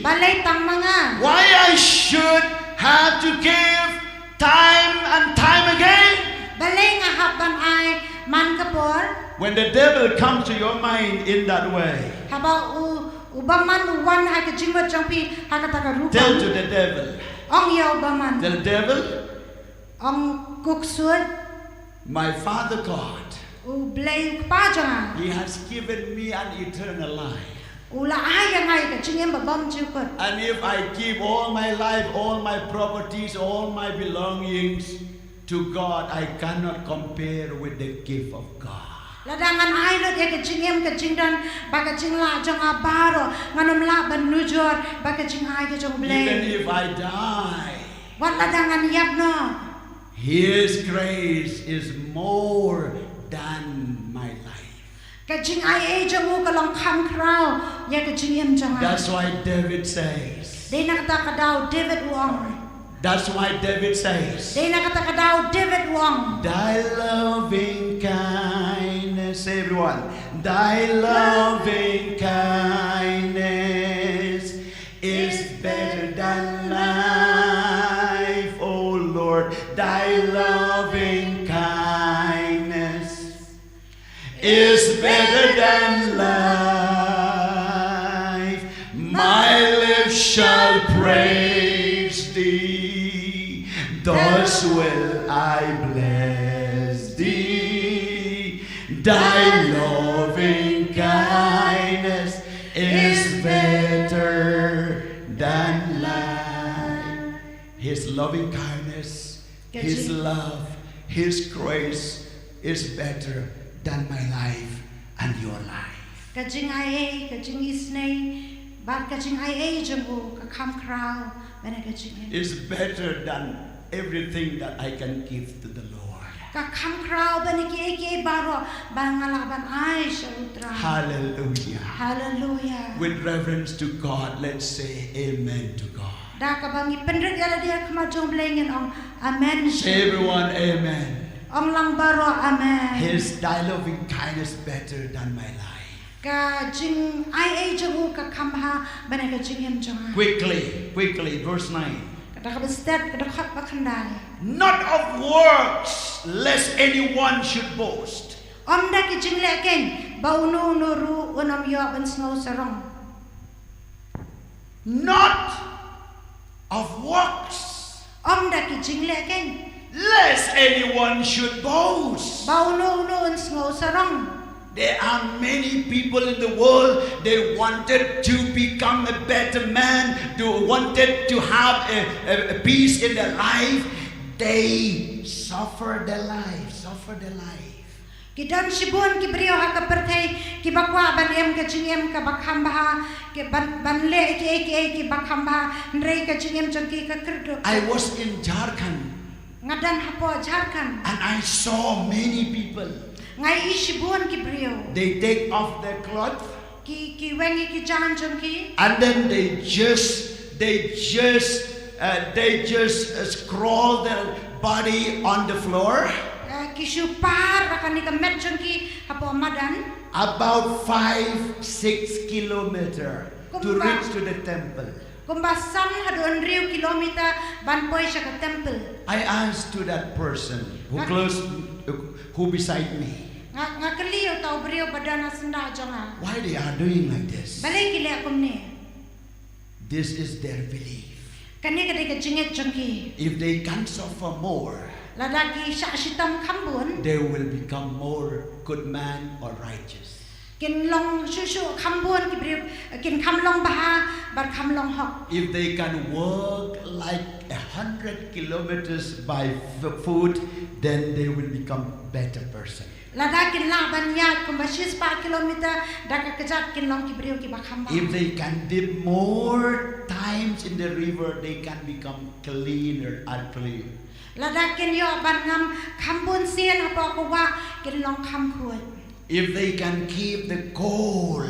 Balei tang ma nga? Why I should have to give time and time again? Balei nga hap ban ai man ka por? When the devil comes to your mind in that way, haba u, u bymman u wan ha ka jingmut jong phi ha kata ka rukom, tell to the devil. Ong ïa u bymman. Tell devil. Ong ko ksuid. My Father God. U Blei u Kpa jong nga. He has given me an eternal life. U la ai ïa nga ïa ka jingim ba bym jukut. And if I give all my life, all my properties, all my belongings to God, I cannot compare with the gift of God. Lada ngan ai lut ïa ka jingim, ka jingdon bad ka jinglah jong nga baroh, ngan ym lah ban nujor bad ka jingai ka jong U Blei. Even if I die, wat lada ngan ïap noh, His grace is more than my life. Ka jingai ei jong u ka long kham khraw ïa ka jingim jong nga. That's why David says, Dei na kata ka daw David u ong. That's why David says, Dei na kata ka daw David u ong. Thy loving kindness, say everyone, thy loving kindness is better than life, oh Lord, thy loving kindness is better than life. My lips shall praise thee, thus will I bless thee. Thy loving kindness is better than life. His loving kindness, His love, His grace is better than my life and your life. Ka jingai ei, ka jingisynei, bad ka jingai ei jong u, ka kham khraw ban ka jingim. Is better than everything that I can give to the Lord. Ka kham khraw ban ki ei ki ei baroh ba nga lah ban ai sha u Trai. Hallelujah. Hallelujah. With reverence to God, let's say amen to God. Da kaba ngi pynrit ïa lade ha khmat jong u Blei ngin ong amen. Say everyone, amen. Ong lang baroh amen. His thy loving kindness better than my life. Ka jingai ei jong u ka kham bha ban ka jingim jong nga. Quickly, quickly, verse nine. Kata kaba stet, ka dkhot ba khyndai. Not of works, lest anyone should boast. Ym da ki jingleh keiñ, ba uno uno ruh un ym ïoh ban sngew sarong. Not of works. Ym da ki jingleh keiñ. Lest anyone should boast. Ba uno uno un sngew sarong. There are many people in the world, they wanted to become a better man, they wanted to have a, a, a peace in their life. They suffer their life, suffer their life. Ki don shibun ki briew ha ka pyrthei kiba kwah ban im ka jingim kaba kham bha, ki ban, ban leh ki ei ki ei kiba kham bha, hynrei ka jingim jong ki ka kyrduh. I was in Jharkhand. Nga don hapoh Jharkhand. And I saw many people. Nga ïohi shibun ki briew. They take off their cloth. Ki, ki weng ïa ki jaiñ jong ki. And then they just, they just, uh, they just, uh, scroll their body on the floor. Eh, ki shu par da kane ka met jong ki hapoh madan. About five, six kilometer to Kumba reach to the temple. Kumba san haduh hynriew kilometer ban poi sha ka temple. I asked to that person who Nga- close, who beside me. Nga, nga kylli ïa uta u briew ba don ha syndah jong nga. Why they are doing like this? Balei ki leh kumne? This is their belief. Kane ka dei ka jingngeit jong ki. If they can suffer more, Lada ki shah shitom kham bun, they will become more good man or righteous. Kin long shuh shuh kham bun ki briew, kin kham long bha bad kham long hok. If they can walk like a hundred kilometers by f-, foot, then they will become better person. Lada kin lah ban ïaid kumba shispah kilometer da ka kjat, kin long ki briew kiba kham bha. If they can dip more times in the river, they can become cleaner and clean. Lada kin ïoh ban ngam kham bun sien hapoh ka wah, kin long kham khuid. If they can give the coal,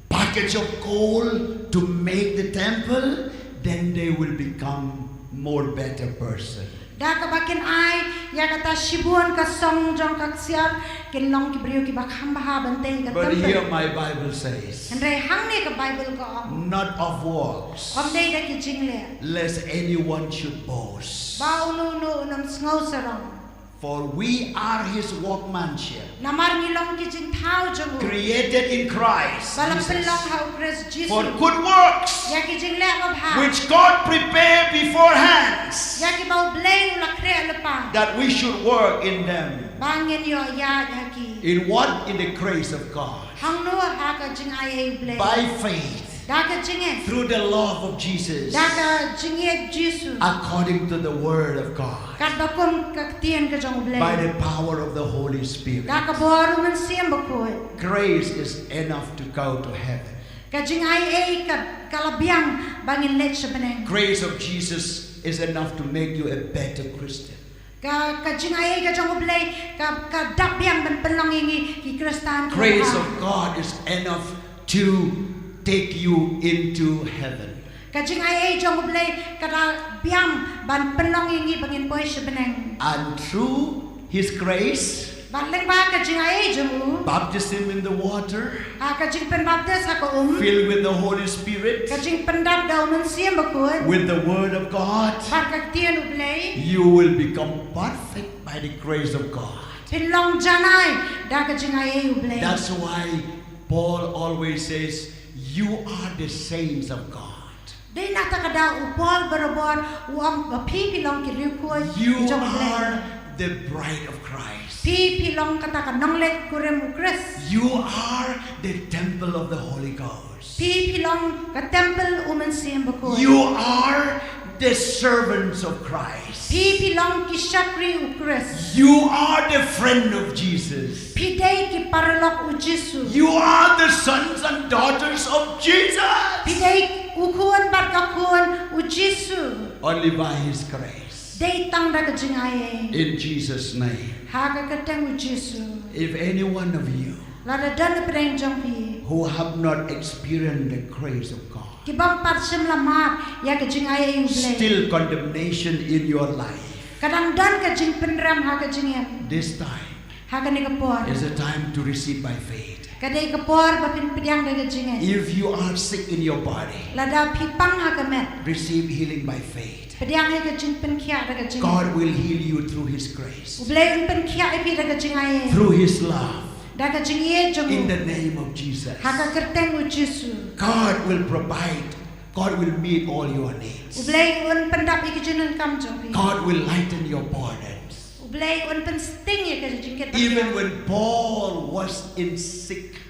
package of coal to make the temple, then they will become more better person. Da kaba kin ai ïa kata shibun ka song jong ka ksiar, kin long ki briew kiba kham bha ban tei ka temple. But here my Bible says, Hynrei hangne ka Bible ka ong, not of works, ym dei da ki jingleh, lest anyone should boast. Ba uno uno un ym sngew sarong. For we are his workmanship. Namar ngi long ki jingthaw jong u. Created in Christ Jesus. Ba la pynlong ha u Khrist Jisu. For good works. Ïa ki jingleh babha. Which God prepared beforehand. Ïa kiba u Blei u la khreh lypa. That we should work in them. Ba ngin ïoh ïaid ha ki. In what? In the grace of God. Hangno? Ha ka jingai ei u Blei. By faith. Da ka jingngeit. Through the love of Jesus. Da ka jingngeit Jisu. According to the word of God. Katba kum ka ktien ka jong u Blei. By the power of the Holy Spirit. Da ka bor u Mynsiem Bakhuid. Grace is enough to go to heaven. Ka jingai ei ka, ka la biang ba ngin leit sha bneng. Grace of Jesus is enough to make you a better Christian. Ka, ka jingai ei ka jong u Blei ka, ka dap biang ban pynlong ïa ngi ki Khristan kiba bha. Grace of God is enough to take you into heaven. Ka jingaiei jong U Blei ka da biang ban pynlong ïa ngi ba ngin poi sha bneng. And through His grace, bad lyngba ka jingaiei jong U, baptism in the water, ha ka jingpynbaptis ha ka um, filled with the Holy Spirit, ka jingpyndap da U Mynsiem Bakhuid, with the Word of God, bad ka ktien U Blei, you will become perfect by the grace of God. Phin long janai da ka jingaiei U Blei. That's why Paul always says, "You are the saints of God." Dei na kata ka daw u Paul barabor u ong ba phi phi long ki riewkhuid jong U Blei. You are the bride of Christ. Phi phi long kata ka nongleit kurim U Khrist. You are the temple of the Holy Ghost. Phi phi long ka temple U Mynsiem Bakhuid. You are the servants of Christ. Phi phi long ki shakri U Khrist. You are the friend of Jesus. Phi dei ki paralok U Jisu. You are the sons and daughters of Jesus. Phi dei u khun bad ka khun U Jisu. Only by His grace. Dei tang da ka jingaiei. In Jesus' name. Ha ka kyrteng U Jisu. If any one of you, lada don na pdeng jong phi, who have not experienced the grace of God, ki bym pat shym la mad ïa ka jingaiei U Blei, still condemnation in your life, ka dang don ka jingpynrem ha ka jingim. This time, ha kane ka por, is a time to receive by faith. Ka dei ka por ba phin pdiang da ka jingim. If you are sick in your body, lada phi pang ha ka met, receive healing by faith. Pdiang ïa ka jingpynkhiah da ka jingim. God will heal you through His grace. U Blei un pynkhiah ïa phi da ka jingaiei. Through His love. Da ka jingïeit jong U. In the name of Jesus. Ha ka kyrteng U Jisu. God will provide. God will meet all your needs. U Blei un pyndap ïa ki jingdonkam jong phi. God will lighten your burdens. U Blei un pynsting ïa ka jingkit. Even when Paul was in sick,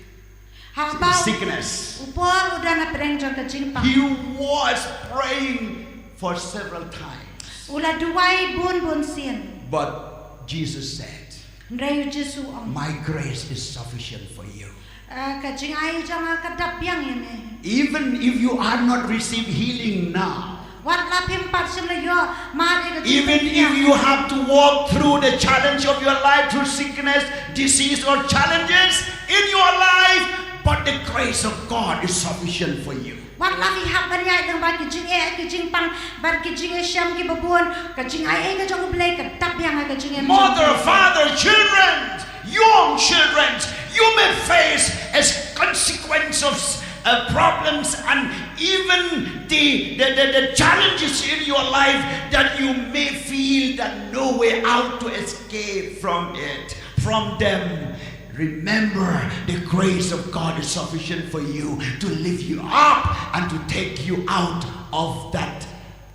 ha ba sickness, u Paul u don ha pdeng jong ka jingpang, he was praying for several times. U la duwai bun bun sien. But Jesus said, hynrei U Jisu u ong, "My grace is sufficient for you." Ah, ka jingaiei jong nga ka dap biang ïa me. Even if you are not receive healing now, wat la phim pat shym la ïoh mad ïa ka jingpynkhiah. Even if you have to walk through the challenge of your life, through sickness, disease, or challenges in your life, but the grace of God is sufficient for you. Wat la phi hap ban ïaid lyngba ki jingeh ki jingpang bad ki jingeh shem kiba bun, ka jingaiei ka jong U Blei ka dap biang ha ka jingim jong phi. Mother, father, children, young children, you may face as consequence of uh, problems and even the, the, the, the challenges in your life that you may feel that no way out to escape from it, from them. Remember, the grace of God is sufficient for you to lift you up and to take you out of that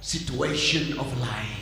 situation of life.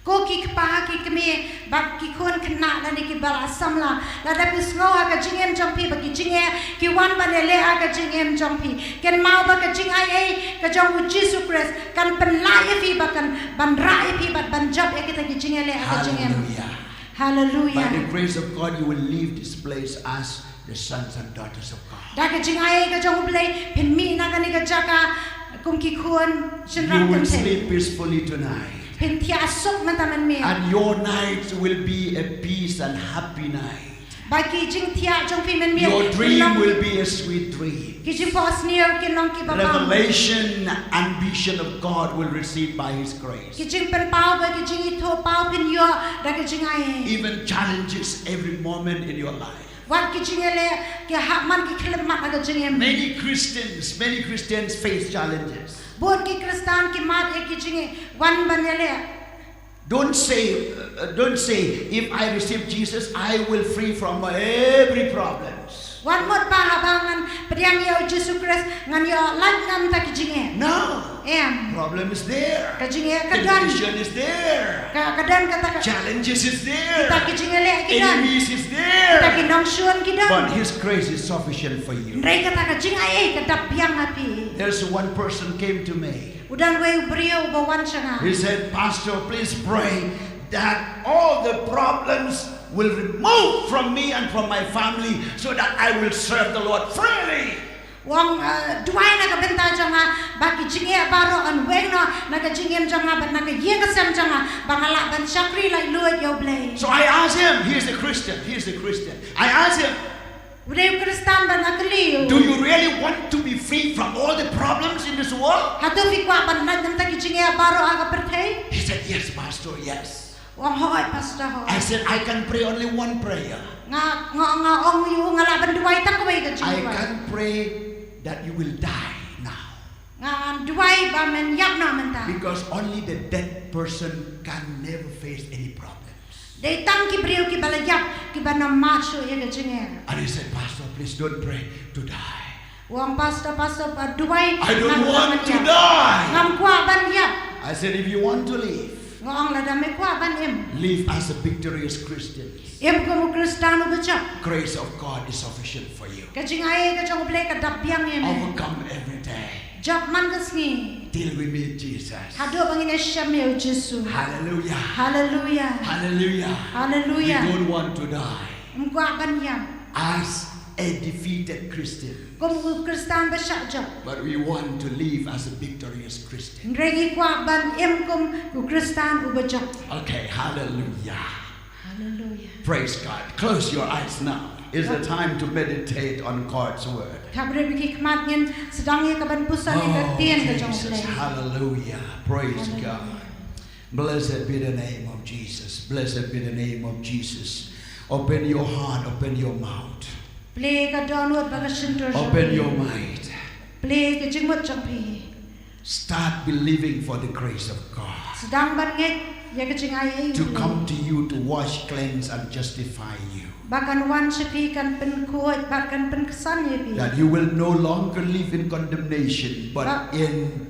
Ko ki kpa ki kmie bad ki khun khynnah lane kiba la samla, lada phi sngew ha ka jingim jong phi ba ki jingeh ki wan ban ïaleh ha ka jingim jong phi, kynmaw ba ka jingaiei ka jong U Jisu Khrist kan pynlah ïa phi ba kan ban rah ïa phi bad ban jop ïa kita ki jingïaleh ha ka jingim. Hallelujah. Hallelujah. By the grace of God, you will leave this place as the sons and daughters of God. Da ka jingaiei ka jong U Blei phin mih na kane ka jaka kum ki khun shynrang kynthei. You will sleep peacefully tonight. Phin thiah suk mynta mynmiet. And your nights will be a peace and happy night. Ba ki jingthiah jong phi mynmiet. Your dream will be a sweet dream. Ki jingphohsniew kin long kiba bang. Revelation and vision of God will receive by His grace. Ki jingpynpaw bad ki jingithuhpaw phin ïoh da ka jingaiei. Even challenges every moment in your life. Wat ki jingïaleh ki hap man ki khyllipmat ha ka jingim. Many Christians, many Christians face challenges. Bun ki Khristan ki mad ïa ki jingeh wan ban ïaleh. Don't say, uh, don't say, "If I receive Jesus, I will free from every problems." Wat mut ba haba ngan pdiang ïa U Jisu Khrist ngan ïoh lait na bynta ki jingeh. No. Em. Problem is there. Ka jingeh ka don. Temptation is there. Ka, ka don kata ka. Challenges is there. Kita ki jingïaleh ki don. Enemies is there. Kita ki nongshun ki don. But His grace is sufficient for you. Hynrei kata ka jingaiei ka dap biang ha phi. There's one person came to me. U don wei u briew uba wan sha nga. He said, "Pastor, please pray that all the problems will remove from me and from my family so that I will serve the Lord freely." U ong, eh, duwai na ka bynta jong nga ba ki jingeh baroh yn weng noh na ka jingim jong nga bad na ka ïing ka sem jong nga ba nga lah ban shakri laitluid ïa U Blei. So I asked him, he is a Christian, he is a Christian. I asked him, U dei u Khristan ba nga kylli u. Do you really want to be free from all the problems in this world? Hato phi kwah ban lait na bynta ki jingeh baroh ha ka pyrthei? He said, "Yes, Pastor, yes." U ong, "Hooid, Pastor, hooid." I said, "I can pray only one prayer. Nga, nga, nga ong ïa u, nga lah ban duwai tang kawei ka jingduwai. I can pray that you will die now." Ngan duwai ba men ïap noh mynta. Because only the dead person can never face any problems. Dei tang ki briew kiba la ïap kiban ym mad shuh ïa ka jingeh. And he said, "Pastor, please don't pray to die." U ong, "Pastor, Pastor, ba duwai, I don't want to die. Ngam kwah ban ïap." I said, "If you want to live, nga ong, lada me kwah ban im, live as a victorious Christian. Im kum u Khristan uba jop. Grace of God is sufficient for you. Ka jingaiei ka jong U Blei ka dap biang ïa me. Overcome every day. Jop man ka sngi. Till we meet Jesus. Haduh ba ngin ïashem ïa u Jisu. Hallelujah. Hallelujah. Hallelujah. Hallelujah. We don't want to die. Ym kwah ban ïap. As a defeated Christian. Kum u Khristan ba shah jop. But we want to live as a victorious Christian. Hynrei ngi kwah ban im kum u Khristan uba jop. Okay, hallelujah. Hallelujah. Praise God. Close your eyes now. It's the time to meditate on God's word. Khapbriew bad ki khmat, ngin sdang ïa ka ban puson ïa ka ktien ka jong U Blei. Hallelujah. Praise God. Blessed be the name of Jesus. Blessed be the name of Jesus. Open your heart, open your mouth. Plie ka dohnud bad ka shyntur jong phi. Open your mind. Plie ka jingmut jong phi. Start believing for the grace of God. Sdang ban ngeit ïa ka jingaiei U Blei. To come to you to wash, cleanse, and justify you. Ba kan wan sha phi, kan pynkhuid bad kan pynksan ïa phi. That you will no longer live in condemnation, but in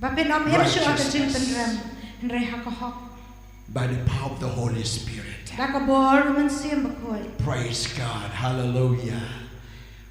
righteousness. Ba phin ym im shuh ha ka jingpynrem, hynrei ha ka hok. By the power of the Holy Spirit. Da ka bor u Mynsiem Bakhuid. Praise God. Hallelujah.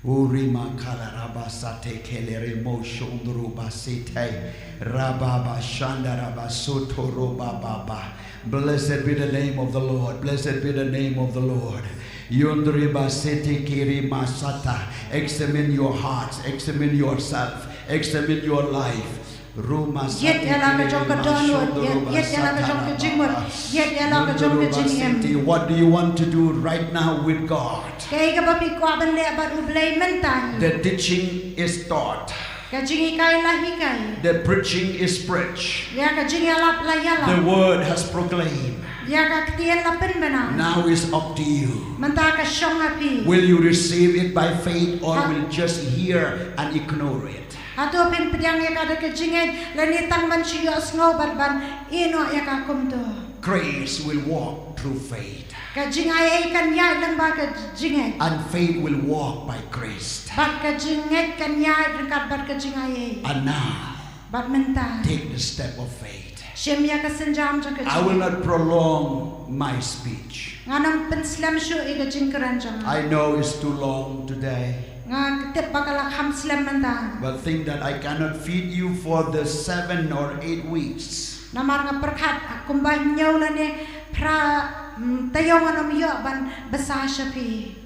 Urima kala raba sate kelere mo shondro ba sete. Raba ba shanda raba soto roba ba ba. Blessed be the name of the Lord. Blessed be the name of the Lord. Yondri ba sete kiri masata. Examine your hearts. Examine yourself. Examine your life. Ïeit ïa la ka jong ka dohnud, ïeit ïa la ka jong ka jingmut, ïeit ïa la ka jong ka jingim. What do you want to do right now with God? Kaei kaba phi kwah ban leh bad U Blei mynta? The teaching is taught. Ka jinghikai la hikai. The preaching is preached. Ïa ka jingïalap la ïalap. The word has proclaimed. Ïa ka ktien la pynbna. Now is up to you. Mynta ka shong ha phi. Will you receive it by faith or will just hear and ignore it? Hato phin pdiang ïa ka da ka jingngeit lane tang ban shu ïohsngew bad ban ïeh noh ïa ka kumto? Grace will walk through faith. Ka jingaiei kan ïaid lyngba ka jingngeit. And faith will walk by grace. Bad ka jingngeit kan ïaid ryngkat bad ka jingaiei. And now, bad mynta, take the step of faith. Shim ïa ka sienjam jong ka jingngeit. I will not prolong my speech. Ngan ym pynslem shuh ïa ka jingkren jong nga. I know it's too long today. Nga tip ba ka la kham slem mynta. But think that I cannot feed you for the seven or eight weeks. Namar nga pyrkhat kumba hynñiew lane phra, mm, taïew ngan ym ïoh ban bsa sha phi.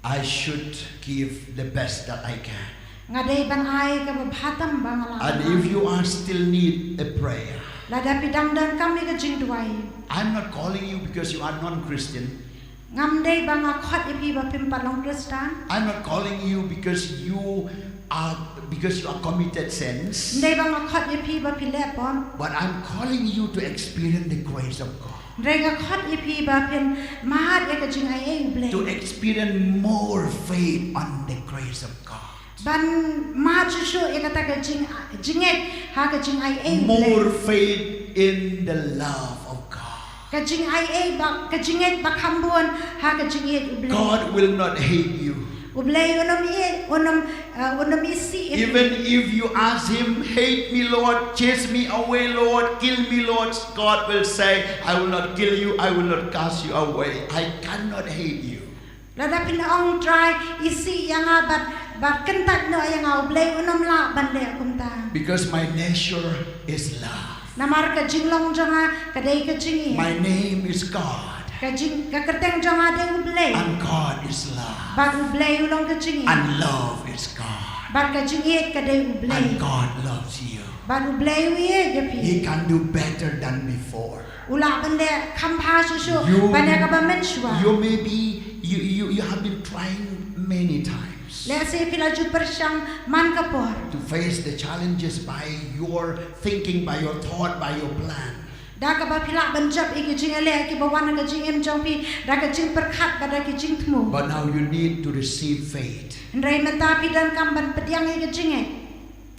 I should give the best that I can. Nga dei ban ai kaba bha tam ba nga lah ban ai. And if you are still need a prayer, lada phi dang donkam ïa ka jingduwai. I'm not calling you because you are non-Christian. Ngam dei ba nga khot ïa phi ba phim pat long Khristan. I'm not calling you because you are, because you are committed sins. Ym dei ba nga khot ïa phi ba phi leh pop. But I'm calling you to experience the grace of God. Hynrei nga khot ïa phi ba phin mad ïa ka jingaiei U Blei. To experience more faith on the grace of God. Ban mad shuh shuh ïa kata ka jing, jingngeit ha ka jingaiei U Blei. More faith in the love of God. Ka jingaiei ba, ka jingngeit ba kham bun ha ka jingïeit U Blei. God will not hate you. U Blei un ym ïeit, un ym, uh, un ym isih ïa phi. Even if you ask him, "Hate me, Lord, chase me away, Lord, kill me, Lord," God will say, "I will not kill you, I will not cast you away. I cannot hate you." Lada phin ong, "Trai, isih ïa nga bad, bad kyntait noh ïa nga," U Blei un ym lah ban leh kumta. Because my nature is love. Namar ka jinglong jong nga ka dei ka jingïeit. My name is God. Ka jing, ka kyrteng jong nga dei U Blei. And God is love. Bad U Blei u long ka jingïeit. And love is God. Bad ka jingïeit ka dei U Blei. And God loves you. Bad U Blei u ïeit ïa phi. He can do better than before. U lah ban leh kham bha shuh shuh ban ïa kaba mynshuwa. You may be You, you, you have been trying many times. Lehse phi la ju pyrshang man ka por. To face the challenges by your thinking, by your thought, by your plan. Da kaba phi lah ban jop ïa ki jingïaleh kiba wan na ka jingim jong phi, da ka jingpyrkhat bad da ki jingthmu. But now you need to receive faith. Hynrei mynta phi donkam ban pdiang ïa ka jingngeit.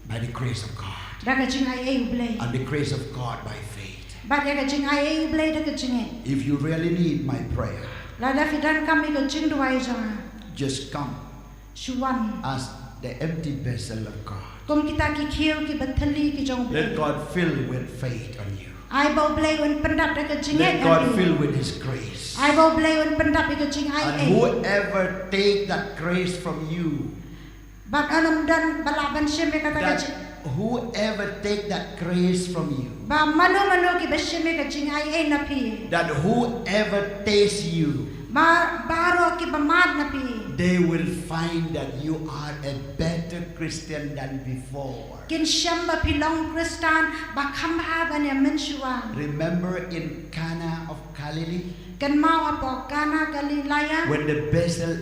By the grace of God. Da ka jingaiei U Blei. And the grace of God by faith. Bad ïa ka jingaiei U Blei da ka jingngeit. If you really need my prayer, lada phi donkam ïa ka jingduwai jong nga, just come. Shu wan. As the empty vessel of God. Kum kita ki khiew kiba thylli ki jong U Blei. Let God fill with faith on you. Ai ba U Blei un pyndap da ka jingngeit. Let God fill with His grace. Ai ba U Blei un pyndap ïa ka jingaiei. And whoever take that grace from you, bad un ym don ba lah ban shim ïa kata ka jing- Whoever take that grace from you, ba mano mano kiba shim ïa ka jingaiei na phi, that whoever taste you, ba baroh kiba mad na phi, they will find that you are a better Christian than before. Kin shem ba phi long Khristan ba kham bha ban ïa mynshuwa. Remember in Cana of Galilee? Kynmaw hapoh Kana Galilea? When the vessel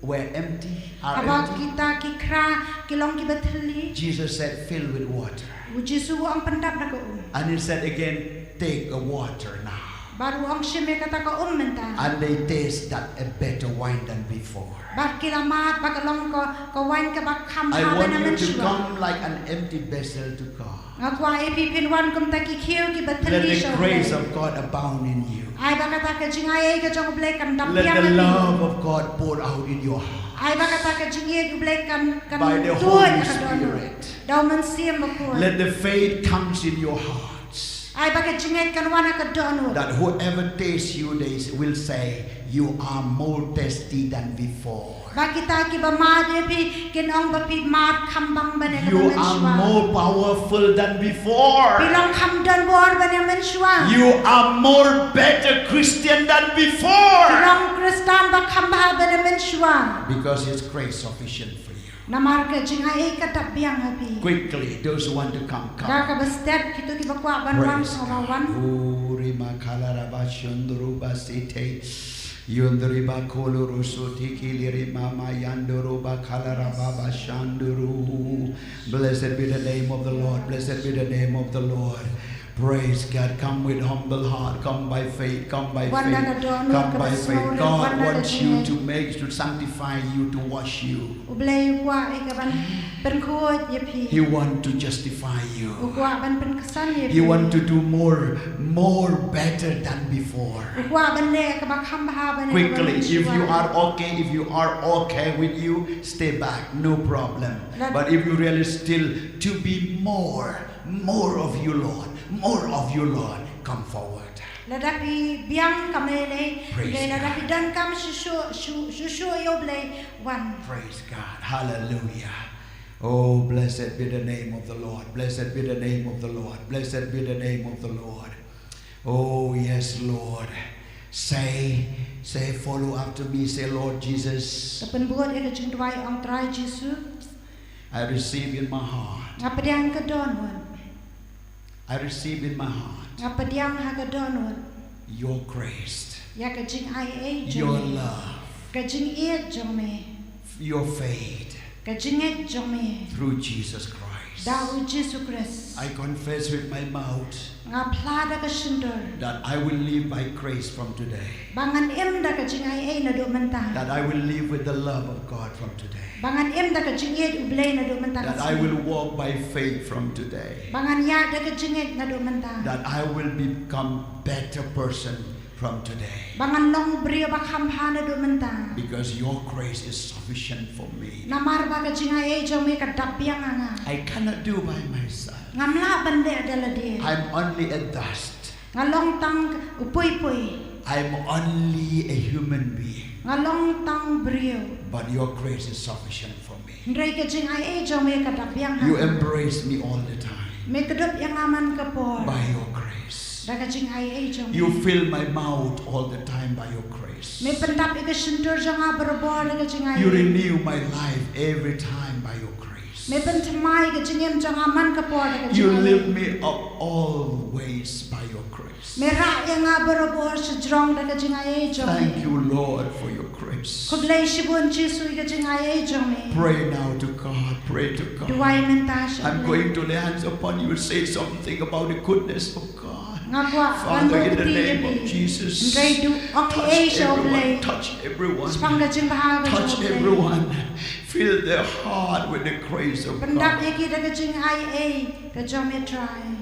were empty, are empty. Haba kita ki khra ki long kiba thylli. Jesus said, "Fill with water." U Jisu u ong, "Pyndap da ka um." And he said again, "Take a water now." Bad u ong, "Shim ïa kata ka um mynta." And they taste that a better wine than before. Bad ki la mad ba ka long ka, ka wain kaba kham bha ban ïa mynshuwa. I want you to come like an empty vessel to God. Nga kwah ïa phi phin wan kum kita ki khiew kiba thylli sha U Blei. Let the grace of God abound in you. Ai ba kata ka jingaiei ka jong U Blei kan dap biang ha phi. Let the love of God pour out in your heart. Ai ba kata ka jingïeit U Blei kan, kan tuid ha ka don. By the Holy Spirit. Da U Mynsiem Bakhuid. Let the faith comes in your hearts. Ai ba ka jingngeit kan wan ha ka dohnud. That whoever tastes you, they will say, "You are more tasty than before." Ba kita kiba mad ïa phi kin ong ba phi mad kham bang ban ïa kaba mynshuwa. You are more powerful than before. Phi long kham don bor ban ïa mynshuwa. You are more better Christian than before. Phi long Khristan ba kham bha ban ïa mynshuwa. Because His grace sufficient for you. Namar ka jingaiei ka dap biang ha phi. Quickly, those who want to come, come. Da kaba stet, kito kiba kwah ban wan, sngewbha wan. Praise God. Uri makala raba shundru ba sitei. Yundri ba koluru suti kiliri mama yanduru ba kalara baba shanduru. Blessed be the name of the Lord. Blessed be the name of the Lord. Praise God. Come with humble heart. Come by faith. Come by faith. Come by faith. God wants you to make, to sanctify you, to wash you. U Blei u kwah ïa ka ban pynkhuid ïa phi. He want to justify you. U kwah ban pynksan ïa phi. He want to do more, more better than before. U kwah ban leh kaba kham bha ban ïa kaba mynshuwa. Quickly, if you are okay, if you are okay with you, stay back, no problem. But if you really still to be more, more of you, Lord, more of you, Lord, come forward. Lada phi biang kam lei lei. Praise God. Lada phi donkam shuh shuh, shuh shuh ïa U Blei, wan. Praise God. Hallelujah. Oh, blessed be the name of the Lord. Blessed be the name of the Lord. Blessed be the name of the Lord. Oh, yes, Lord. Say, say, follow after me. Say, "Lord Jesus, to pynbud ïa ka jingduwai, ong Trai Jisu, I receive in my heart. Nga pdiang ha ka dohnud. I receive in my heart. Nga pdiang ha ka dohnud. Your grace. Ïa ka jingaiei jong me. Your love. Ka jingïeit jong me. Your faith. Ka jingngeit jong me. Through Jesus Christ. Da U Jisu Khrist. I confess with my mouth. Nga phla da ka shyntur. That I will live by grace from today. Ba ngan im da ka jingaiei naduh mynta. That I will live with the love of God from today. Ba ngan im da ka jingïeit U Blei naduh mynta. That I will walk by faith from today. Ba ngan ïaid da ka jingngeit naduh mynta. That I will become better person from today. Ba ngan long briew ba kham bha naduh mynta. Because your grace is sufficient for me. Namar ba ka jingaiei jong me ka dap biang ha nga. I cannot do by myself. Ngam lah ban leh da lade. I'm only a dust. Nga long tang u pui pui. I'm only a human being. Nga long tang briew. But your grace is sufficient for me. Hynrei ka jingaiei jong me ka dap biang ha nga. You embrace me all the time. Me kdup ïa nga man ka por. By your grace. Da ka jingaiei jong me. You fill my mouth all the time by your grace. Me pyndap ïa ka shyntur jong nga barabor da ka jingaiei. You renew my life every time by your grace. Me pynthymmai ka jingim jong nga man ka por da ka You jingaiei. Lift me up always by your grace. Me rah ïa nga barabor shajrong da ka jingaiei jong me. Thank you, Lord, for your grace. Khublei shibun Jisu ïa ka jingaiei jong me. Pray now to God. Pray to God. Duwai mynta sha U Blei. I'm going to lay hands upon you. Say something about the goodness of God. Nga kwah ban Father, in the buh kti ïa name phi. of Jesus, Hynrei duh ong touch ei sha U Blei. Everyone, touch everyone, Shaphang ka jingbha ka jong touch U Blei. Everyone. Fill their heart with the grace of Pyndap God. Ïa ki da ka jingaiei ka jong me Trai.